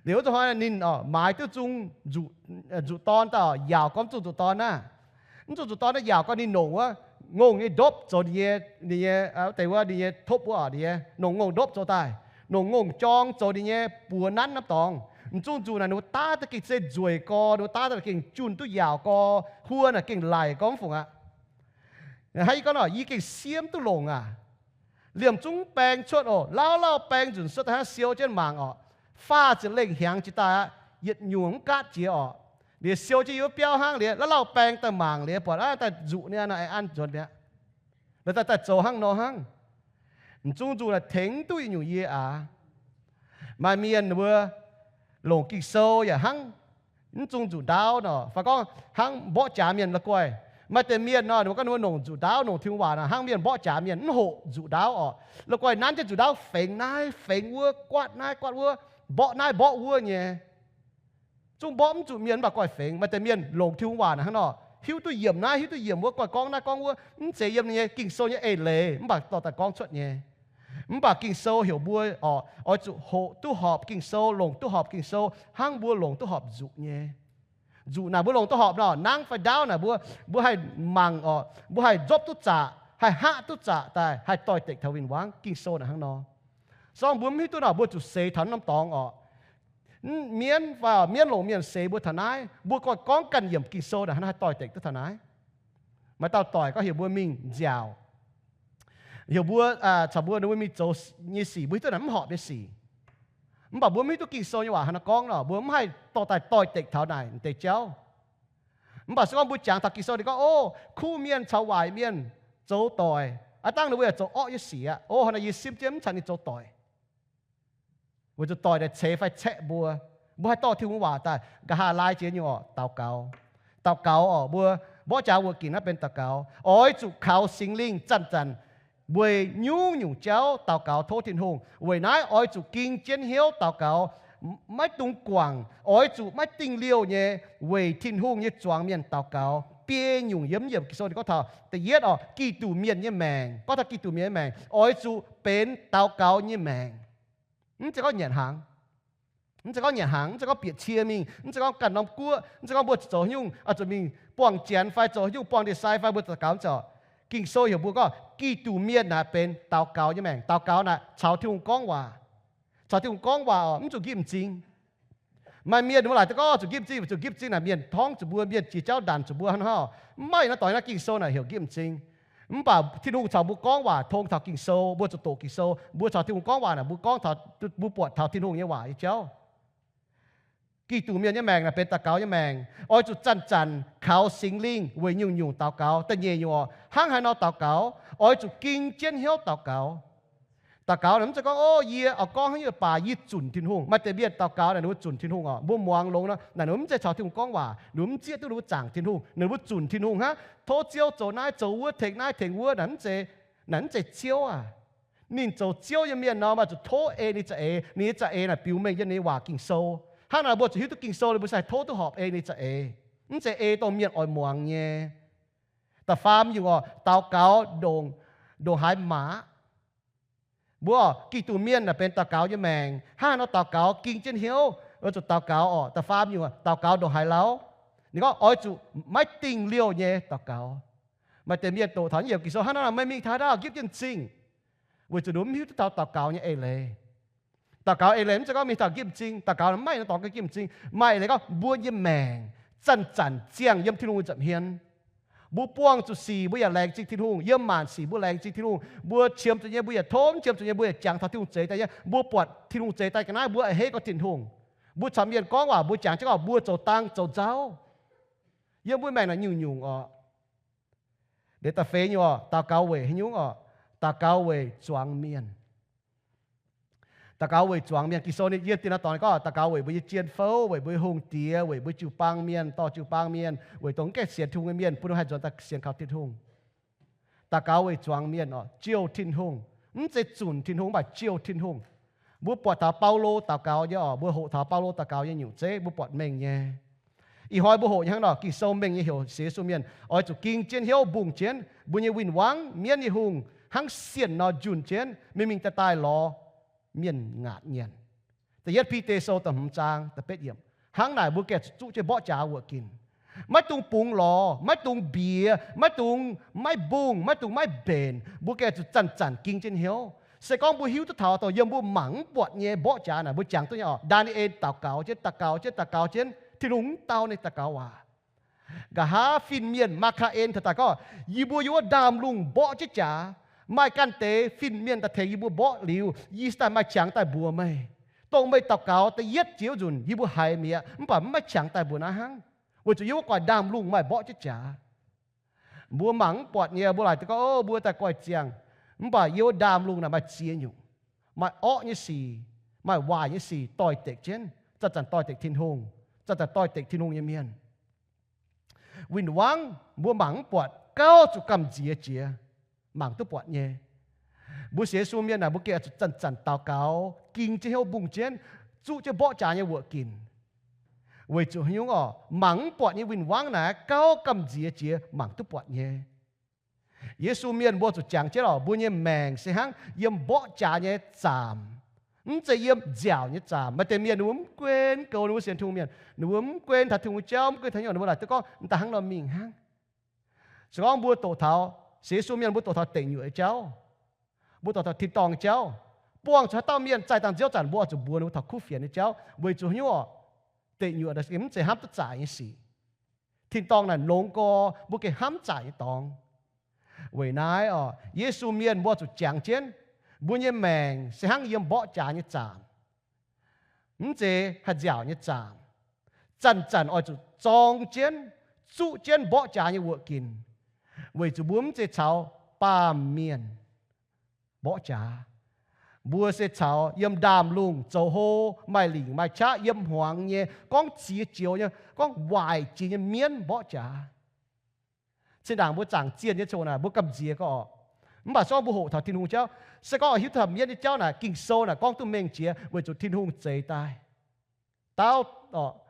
Liuz wuov zanc hnoi ninh orqc maaiz duqv zungh nzuqc dorn daaih orqc, yaauc gorngv zungh nzuqc dorn naaiv. Mv zungh nzuqc dorn naaiv yaauc gorngv ninh nongc wuov ngongh nyei ndopv zoux ninh nyei, ninh nyei, wuov deix wuov ninh nyei topv wuov orqc, ninh nyei nongc ngongh ndopv zoux daaih, nongc ngongh jorng zoux ninh nyei buoz nanv norm dorngx. M'zungh nzuqc naaic ninh mbuo daav daaih gengh se nzueic gorx, ninh mbuo daav daaih gengh junh duqv yaauc gorx, huo naaic gengh laic gorx mv fungc aqv. Hnangv yie gorngv nor, yie gengh siemv duqv longc aac. Liemh zungv baeng cuotv oc, lauh lauh baeng nzunc cuotv daaih hnangv siou jienv mangc orqc. Faah ziepc lengh hnyangx jiex daaih aqv, yietc nyungc mv gaatv jiex orqc. Liuz siou jienv yiem wuov biauv hnangv liuz, lauh lauh baeng daaih mangc liuz, buatc aav daaih nzuqc niaa nor, aengx an nzuonx mi'aqv. La'daaih daaih zoux hnangv nor hnangv. M'zungh nzuqc naaic tengx duqv yietc nyungc yie aac. Maaih mienh ninh mbuo longc Ging-Sou yaac hnangv mv zungh nzuqc ndaauv nor, fai gorngv hnangv mborqv jaax mienh la'guaih. Maaih deix mienh nor, ninh mbuo gorngv ninh mbuo longc nzuqc ndaauv, longc Tin-Hungh waac nor, hnangv mienh mborqv jaax mienh mv hoqc nzuqc ndaauv orqc. La'guaih nanv jienv nzuqc ndaauv fengx naaiv fengx wuov, guaatv naaiv guaatv wuov, mborqv naaiv mborqv wuov nyei. Zungv mborqv mv zuqc mienh mv baac guaih fengx. Maaih deix mienh longc Tin-Hungh waac hnangv nor, hiuv duqv yiemc naaiv, hiuv duqv yiemc wuov, gorngv naaiv gorngv wuov, mv zeiz yiem nyei Ging-Sou nyei eix leiz, mv baac dorh daaih gorngv cuotv nyei. Mv baac Ging-Sou heuc mbuo oc, oix zuqc hoqc duqv horpc Ging-Sou, longc duqv horpc Ging-Sou, hnangv mbuo longc duqv horpc nzuqc nyei. Nzuqc naaic mbuo longc duqv horpc nor, nangv fai ndaauv naaic mbuo, mbuo haih mangc oc, mbuo haih nzopv duqv zaqc, haih haqv duqv zaqc daaih, haih doix-dekc taux win-wangv. Ging-Sou naaic hnangv nor. Se gorngv mbuo mv hiuv duqv nor, mbuo zuqc seix taux norm dorngx oc. Mienv fai mienv longc mienh seix mbuo taux naaiv, mbuo gorngv, gorngv ganh yiemc Ging-Sou naaic, hnangv haih doix-dekc duqv taux naaiv. Maaih dauh doic gorngv heuc mbuo mingh nziaauc, heuc mbuo caux mbuo, mbuo mingh zoux nyei sic, mbuo hiuv duqv naaic mv horpc nyei sic. Mv baac mbuo mv hiuv duqv Ging-Sou nyei waac hnangv naaiv gorngv nor, mbuo mv haih dorh daaih doix-dekc taux naaic deix jauv. Mv baac se gorngv mbuo jangx taux Ging-Sou ninh gorngv, o, kuv mienh caux waaic mienh zoux doic, aav dangh ninh mbuo yaac zoux orqv nyei sic aqv. O, hnangv naaic yie simv jienv mv caux ninh zoux doic. Weic zuqc doic naaic ceix fai caeqv mbuo. Mbuo haih dorh Tin-Hungh waac daaih, nqa'haav laai jiex nyei oc, daux gaux. Daux gaux oc, mbuo mborqv jaax wuoqc ginc naaiv benx daux gaux. Oix zuqc kaux Singx Lingh zanc-zanc weic nyungc-nyungc jauv daux gaux tov Tin-Hungh. Weic naaiv oix zuqc ging jienv hnyouv daux gaux, maiv dungx guangc. Oix zuqc maiv dingh liouh nyei weic Tin-Hungh nyei zuangx mienh daux gaux. Biei nyungc yiem, yiem Ging-Sou ninh gorngv taux da'yietv oc, Giduc mienh nyei maengc. Gorngv taux Giduc mienh nyei maengc oix zuqc benx daux gaux nyei maengc. Mv zeiz gorngv nyanc hnaangx, mv zeiz gorngv nyanc hnaangx, mv zeiz gorngv bieqc cie mingh, mv zeiz gorngv ganh norm guoqv, mv zeiz gorngv mbuo zoux haaix nyungc oix zuqc mingh buangh janx fai zoux haaix nyungc buangh ndie-sai fai mbuo daux gaux mv zeiz oc. Ging-Sou heuc mbuo gorngv Giduc mienh naaic benx daux gaux nyei maengc. Daux gaux naaic caux Tin-Hungh gorngv waac. Caux Tin-Hungh gorngv waac oc, mv zuqc nqipv m'zing. Maaih mienh mbuo laaic deix gorngv zuqc nqipv m'zing, zuqc nqipv m'zing naaic mienh torngv zuqc mbuo, mienh jiex jauv ndanc zuqc mbuo hnangv nor. Mv maaih, naaiv doic naaiv Ging-Sou naaic heuc nqipv m'zing. Mv baac Tin-Hungh caux mbuo gorngv waac tong taux Ging-Sou, mbuo zuqc doqc Ging-Sou. Mbuo caux Tin-Hungh gorngv waac naaic mbuo gorngv, mbuo buatc taux Tin-Hungh nyei waac nyei jauv. Giduc mienh nyei maengc naaic benx daux gaux nyei maengc. Oix zuqc zanc-zanc kaux Singx Lingh weic nyungc-nyungc daux gaux. Da'nyeic nyungc oc, hnangv haaix nor daux gaux? Oix zuqc ging jienv hnyouv daux gaux. Daux gaux naaic mv zeiz gorngv, o, yie oix gorngv hnangv nyungc baac yie zunc Tin-Hungh. Maaih deix mienh daux gaux naaic ninh mbuo zunc Tin-Hungh oc. Mbuo muangx longx nor naaic ninh mbuo mv zeiz caux Tin-Hungh gorngv waac, ninh mbuo mv zieqv duqv ninh mbuo zaangc Tin-Hungh, ninh mbuo zunc Tin-Hungh hnangv, tov Ziouv zoux naaiv zoux wuov, tengx naaiv tengx wuov, naaic mv zeiz, naaic mv zeiz Ziouv aac. Ninh zoux Ziouv nyei mienh nor, maaih zuqc tov ei ninh za'eix. Ninh nyei za'eix naaic biux mengh yiem ninh nyei waac Ging-Sou. Hnangv naaic mbuo zuqc hiuv duqv Ging-Sou, mbuo sai tov duqv horpc ei ninh za'eix. Mv zeiz ei dongh mienh oix muangx nyei. Da'faam nyungc oc, daux gaux ndongc, ndongc haaix maah. Mbuo oc, Giduc mienh naaic benx daux gaux nyei maengc. Hnangv haaix nor daux gaux? Ging jienv hnyouv, oix zuqc daux gaux oc. Da'faam nyungc, daux gaux ndongc haaix lauh? Ninh gorngv oix zuqc maiv dingh liouh nyei daux gaux. Maaih deix mienh doqc taux naaiv yiemc Ging-Sou, hnangv nor meih mingh taux naaiv nqipv jienv m'zing. Weic zuqc ninh mv hiuv duqv taux daux gaux nyei eix leiz. Daux gaux eix leiz mv zeiz gorngv mingh taux nqipv m'zing. Daux gaux maiv maaih dorngx nqipv m'zing. Maaih eix leiz gorngv mbuo nyei maengc zanc-zanc ziangh yiem Tin-Hungh nza'hmien. Mbuo buangh zuqc sic mbuo yaac laengz zingh Tin-Hungh. Yiem maanc sic mbuo laengz zingh Tin-Hungh. Mbuo qiemx zuqc nyei mbuo yaac tov, mv qiemx zuqc nyei mbuo yaac jangx taux Tin-Hungh zeix daaih nyei. Mbuo buatc Tin-Hungh zeix daaih ga'naaiv mbuo a'hneiv gorngv Tin-Hungh. Mbuo caux mienh gorngv waac mbuo jangx jienv gorngv mbuo zoux dang zoux nzauv. Yiem mbuo maengc naaic nyungc-nyungc oc. Liuz da'feix nyungc oc, daux gaux weic haaix nyungc oc? Daux gaux weic zuangx mienh. Daux gaux weic zuangx mienh. Ging-Sou ninh yiem da'nyeic naaiv dorngx gorngv daux gaux weic mbuo nyei jien-fouv, weic mbuo nyei hungh diex, weic mbuo jiu-baang mienh, dorh jiu-baang mienh, weic dongh mv gaengh sienx Tin-Hungh nyei mienh, bun ninh haih nzuonx daaih sienx kaux Tin-Hungh. Daux gaux weic zuangx mienh oc, jouh Tin-Hungh. Mv zeiz zunc Tin-Hungh, mv baac jouh Tin-Hungh. Mbuo buatc taux Baulo daux gaux nyei oc, mbuo hoqc taux Baulo daux gaux nyei nyungc zeiv, mbuo buatc mengh nyei. Ih hnoi mbuo hoqc nyei hnangv nor, Ging-Sou mengh nyei heuc sienx Yesu mienh oix zuqc ging jienv hnyouv mbungh jienv mbuo nyei win-wangv mienv nyei hungh hnangv sienh nor njunh jienv, mingh mingh daaih daaih lorz mienh ngaatc nyanc. Da'yietv Bide Sou da'hmz zaang da'betv yiemc. Hnangv naaic mbuo gengh zuqc zuqv jienv mborqv jaax wuoqc ginc. Maiv dungx bungx lorz, maiv dungx mbiex, maiv dungx maiv mbungh, maiv dungx maiv mbenc. Mbuo gengh zuqc zanc-zanc ging jienv hnyouv. Se gorngv mbuo hiuv duqv taux dongh yiem mbuo mangc mv buatc nyei mborqv jaax naaic, mbuo jangx duqv nyei oc. Ndaa^ni^en daux gaux jienv, daux gaux jienv, daux gaux jienv, Tin-Hungh mv dau ninh daux gaux waac. Nqa'haav fin-mienh Maa^kaa^en taux daaih gorngv, yie mbuo yiem wuov ndaamv-lungh mborqv jienv jaax. Maaih ganh deix fin-mienh daaih tengx yie mbuo mborqv liuz, yie se daaih maaih qangx daaih mbuox meih. Dongh meih daux gaux da'yietv jiex wuov nzunc yie mbuo haiz mi'aqv, mv baac mv maaih qangx daaih mbuox naaiv hnangv. Weic zuqc yiem wuov gu'nguaaic ndaamv-lungh maaih mborqv jienv jaax. Mbuo mangc mv buatc nyei, mbuo laaic deix gorngv, o, mbuo daaih goiv ziangh. Mv baac yiem wuov ndaamv-lungh naaic maaih ziex nyungc. Maaih orqv nyei sic, maaih waaic nyei sic doix-dekc jienv, zanc-zanc doix-dekc Tin-Hungh, zanc-zanc doix-dekc Tin-Hungh nyei mienh. Win-wangv mbuo mangc mv buatc, gauh zuqc gamh nziex jiex, mangc duqv buatc nyei. Mbuo sienx Yesu mienh naaic, mbuo gengh zuqc zanc-zanc daux gaux, ging jienv hnyouv mbungh jienv, zuqv jienv mborqv jaax nyei wuoqc ginc. Weic zuqc haaix nyungc orqc? Mangc mv buatc nyei win-wangv naaic gauh gamh nziex jiex mangc duqv buatc nyei. Yesu mienh mbuo zuqc jangx jienv orqc, mbuo nyei maengc se hnangv yiem mborqv jaax nyei zaamc, mv zeiz yiem nziaauc nyei zaamc. Maaih deix mienh ninh mbuo mv gunv goux ninh mbuo sienx Tin-Hungh mienh, ninh mbuo mv gunv taux Tin-Hungh jauv, mv gunv taux hnyouv, ninh mbuo laaic duqv gorngv daaih hnangv nor mingh hnangv. Se gorngv mbuo doqc taux, sienx Yesu mienh mbuo doqc taux deic nyuoqc nyei jauv, mbuo doqc taux tin-dorngh nyei jauv, buangh zuqc haaix dauh mienh zaih dangh nziouv zanc mbuo oix zuqc mbuox ninh mbuo taux kuv fienx nyei jauv. Weic zuqc haaix nyungc orqc? Deic nyuoqc naaic mv zeiz hnamv duqv zaaic nyei sic. Tin-dorngh naaic longx gorx mbuo gengh hnamv zaaic nyei dorngx. Weic naaiv orqc, Yesu mienh mbuo zuqc jangx jienv, mbuo nyei maengc se hnangv yiem mborqv jaax nyei zaamc, mv zeiz haih nziaauc nyei zaamc. Zanc-zanc oix zuqc zorng jienv, zuqv jienv mborqv jaax nyei wuoqc ginc, weic zuqc mbuo mv zeiz caux baamh mienh mborqv jaax. Mbuo se caux yiem ndaamv-lungh zoux hlo, maaih lingc maaih qaqv, yiem hmuangx nyei, gorngv ziex joux nyei, gorngv waaic jiex nyei mienv mborqv jaax. Zinh ndaangc mbuo zaangc zienh nyei ziangh hoc naaic, mbuo gamh nziex gorqv orqc. Mv baac se gorngv mbuo hoqc taux Tin-Hungh jauv, se gorngv hiuv taux mienv nyei jauv naaic, Ging-Sou naaic gorngv duqv mengh jiex weic zuqc Tin-Hungh zeix daaih. Dauh,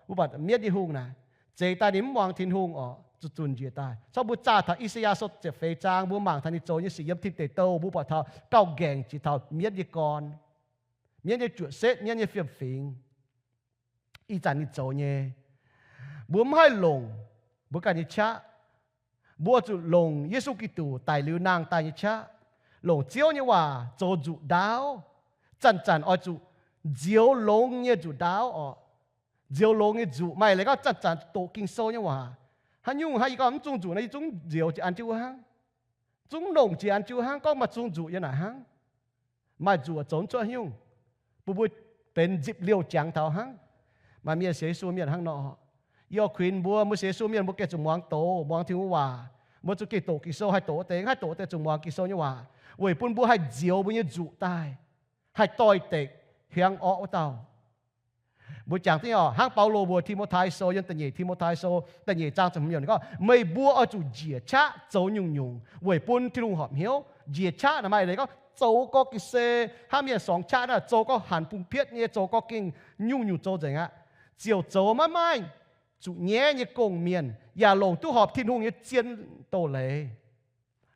mbuo buatc mienv nyei hungh naaic, zeix daaih ninh mv muangx Tin-Hungh orqc, zuqc zunc njiec daaih. Corc mbuo zaah taux I^saa^yaa Sou ziepc feix zaang, mbuo mangc taux ninh zoux nyei sic yiem Tin Deic Douh, mbuo buatc taux gauh nqaengc jiex taux mienv nyei gorn, mienv nyei juoqc setv, mienv nyei fiem-fingx. Ih zanc ninh zoux nyei, mbuo mv haih longc mbuo ganh nyei qaqv. Mbuo zuqc longc Yesu Giduc daic liuz nangh daaih nyei qaqv, longc Ziouv nyei waac zoux nzuqc ndaauv. Zanc-zanc oix zuqc nzioux longx nyei nzuqc ndaauv orqc. Nzioux longx nyei nzuqc, maaih leiz gorngv zanc-zanc doqc Ging-Sou nyei waac. Haaix nyungc hnangv yie gorngv mv zungh nzuqc nor, yie zungv nzioux jiex an jienv wuov hnangv. Zungv longc jiex an jienv wuov hnangv, gorngv maaih zungh nzuqc yiem naaic hnangv. Maaih nzuqc zoux mv cuotv haaix nyungc, bun mbuo benx nzipc liouh jangx taux hnangv. Maaih mienh sienx Yesu mienh hnangv nor. Yie oix kuinx mbuo, mbuo sienx Yesu mienh mbuo gengh zuqc muangx doz, muangx Tin-Hungh waac. Mbuo zuqc gengh doqc Ging-Sou, haih doqc wuov deix, haih doqc wuov deix zuqc muangx Ging-Sou nyei waac, weic bun mbuo haih nzioux mbuo nyei nzuqc daaih, haih doix-dekc hiaangx orqv wuov dauh. Mbuo jangx duqv nyei orqc, hnangv Baulo mbuox Ti^mo^tai Sou, yiem da'nyeic Ti^mo^tai Sou da'nyeic zaang ziepc hmz yiemc gorngv, meih mbuo oix zuqc njiec qaqv zoux nyungc-nyungc weic bun Tin-Hungh horpc hnyouv. Njiec qaqv naaic maaih leiz gorngv zoux gorx ga'sie, hnangv mienh sorngx qaqv naaic, zoux gorx hanc bung pietv nyei, zoux gorx gengh nyungc-nyungc zoux nzengc aqv. Ziouc zoux maiv maaih zuqc nyaiv nyei gong-mienh, yaac longc duqv horpc Tin-Hungh nyei zien doz-leiz.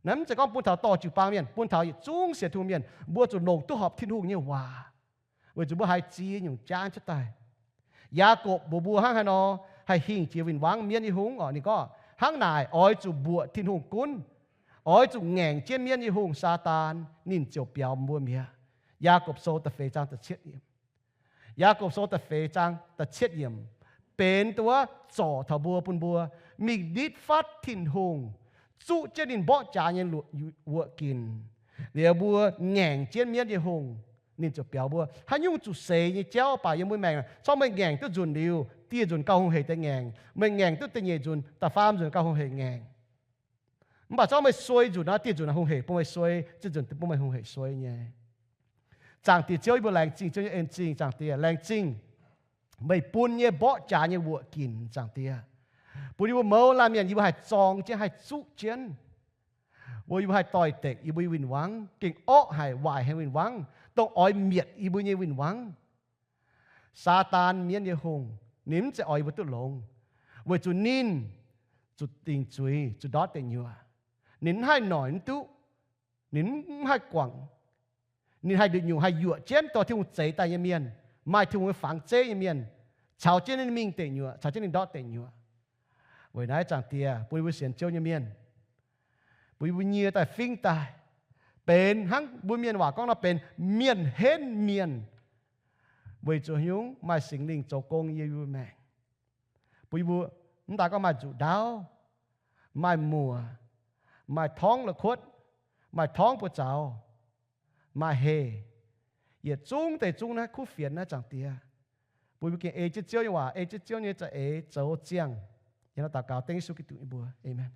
Naaiv mv zeiz gorngv bun taux dorh jiu-baang mienh, bun taux yietc zungv sienx Tin-Hungh mienh, mbuo zuqc longc duqv horpc Tin-Hungh nyei waac, weic zuqc mbuo haiz ziex nyungc jaanv cuotv daaih. Yaakopv mbuox mbuo hnangv haaix nor haih hingh jiex win-wangv mienv nyei hungh orqc? Ninh gorngv, hnangv naaic oix zuqc mbuoqc Tin-Hungh gunv, oix zuqc ngaengc jienv mienv nyei hungh, Saadaan, ninh ziouc biaux mbuo mi'aqv. Yaakopv Sou da'feix zaang da'cietv yiemc. Yaakopv Sou da'feix zaang da'cietv yiemc benx dongh wuov zorc taux mbuo, bun mbuo mingh nitv fatv Tin-Hungh, zuqv jienv ninh mborqv jaax nyei wuoqc ginc, liuz mbuo ngaengc jienv mienv nyei hungh, ninh ziouc biaux mbuo. Haaix nyungc zuqc seix nyei jauv baac yiem mbuo maengc, corc meih ngaengc duqv nzunc liuz, dieh nzunc gauh hungh heic deix ngaengc. Meih ngaengc duqv da'nyeic nzunc, da'faam nzunc gauh hungh heic ngaengc. Mv baac corc meih suei nzunc nor, dieh nzunc hungh heic bun meih suei, dieh nzunc bun meih hungh heic suei nyei. Zaangc Diex Ziouv, yie mbuo laengz zingh Ziouv nyei en-zingh, Zaangc Diex, laengz zingh meih bun nyei mborqv jaax nyei wuoqc ginc, Zaangc Diex, bun yie mbuo mouz laanh mienh yie mbuo haih zorng jienv, haih zuqv jienv, mbuo yie mbuo haih doix-dekc yie mbuo nyei win-wangv, gengh orqv haic, waaic haic win-wangv, dongh oix mietc yie mbuo nyei win-wangv. Saadaan, mienv nyei hungh, ninh mv zeiz oix yie mbuo duqv longx, weic zuqc ninh zuqc dingc zuiz, zuqc ndortv deic-nyuoqc. Ninh mv haih noic mv duqv, ninh mv haih guangc. Ninh haih nduqc nyungc haih yuoqc jienv dongh Tin-Hungh zeix daaih nyei mienh, maaih Tin-Hungh nyei fangx zeiv nyei mienh, caux jienv ninh mingh deic-nyuoqc, caux jienv ninh ndortv deic-nyuoqc. Weic naaiv, Zaangc Diex, bun yie mbuo sienx Ziouv nyei mienh, bun yie mbuo nyie daaih fingv daaih, benx hnangv mbuo mienh waac gorngv nor, benx mienh henv mienh, weic zuqc haaix nyungc? Maaih Singx Lingh zoux gong yiem yie mbuo maengc, bun yie mbuo mv daaih gorngv maaih nzuqc ndaauv, maaih muoc, maaih torngv la'kuotv, maaih torngv buoz-zaux, maaih heh, yietc zungv deix zungv naaiv kuv fienx naaiv, Zaangc Diex, bun yie mbuo gengh ei jienv Ziouv nyei waac, ei jienv Ziouv nyei za'eix zoux ziangh. Yie nor daux gaux dengv Yesu Giduc nyei mbuox. Aamen.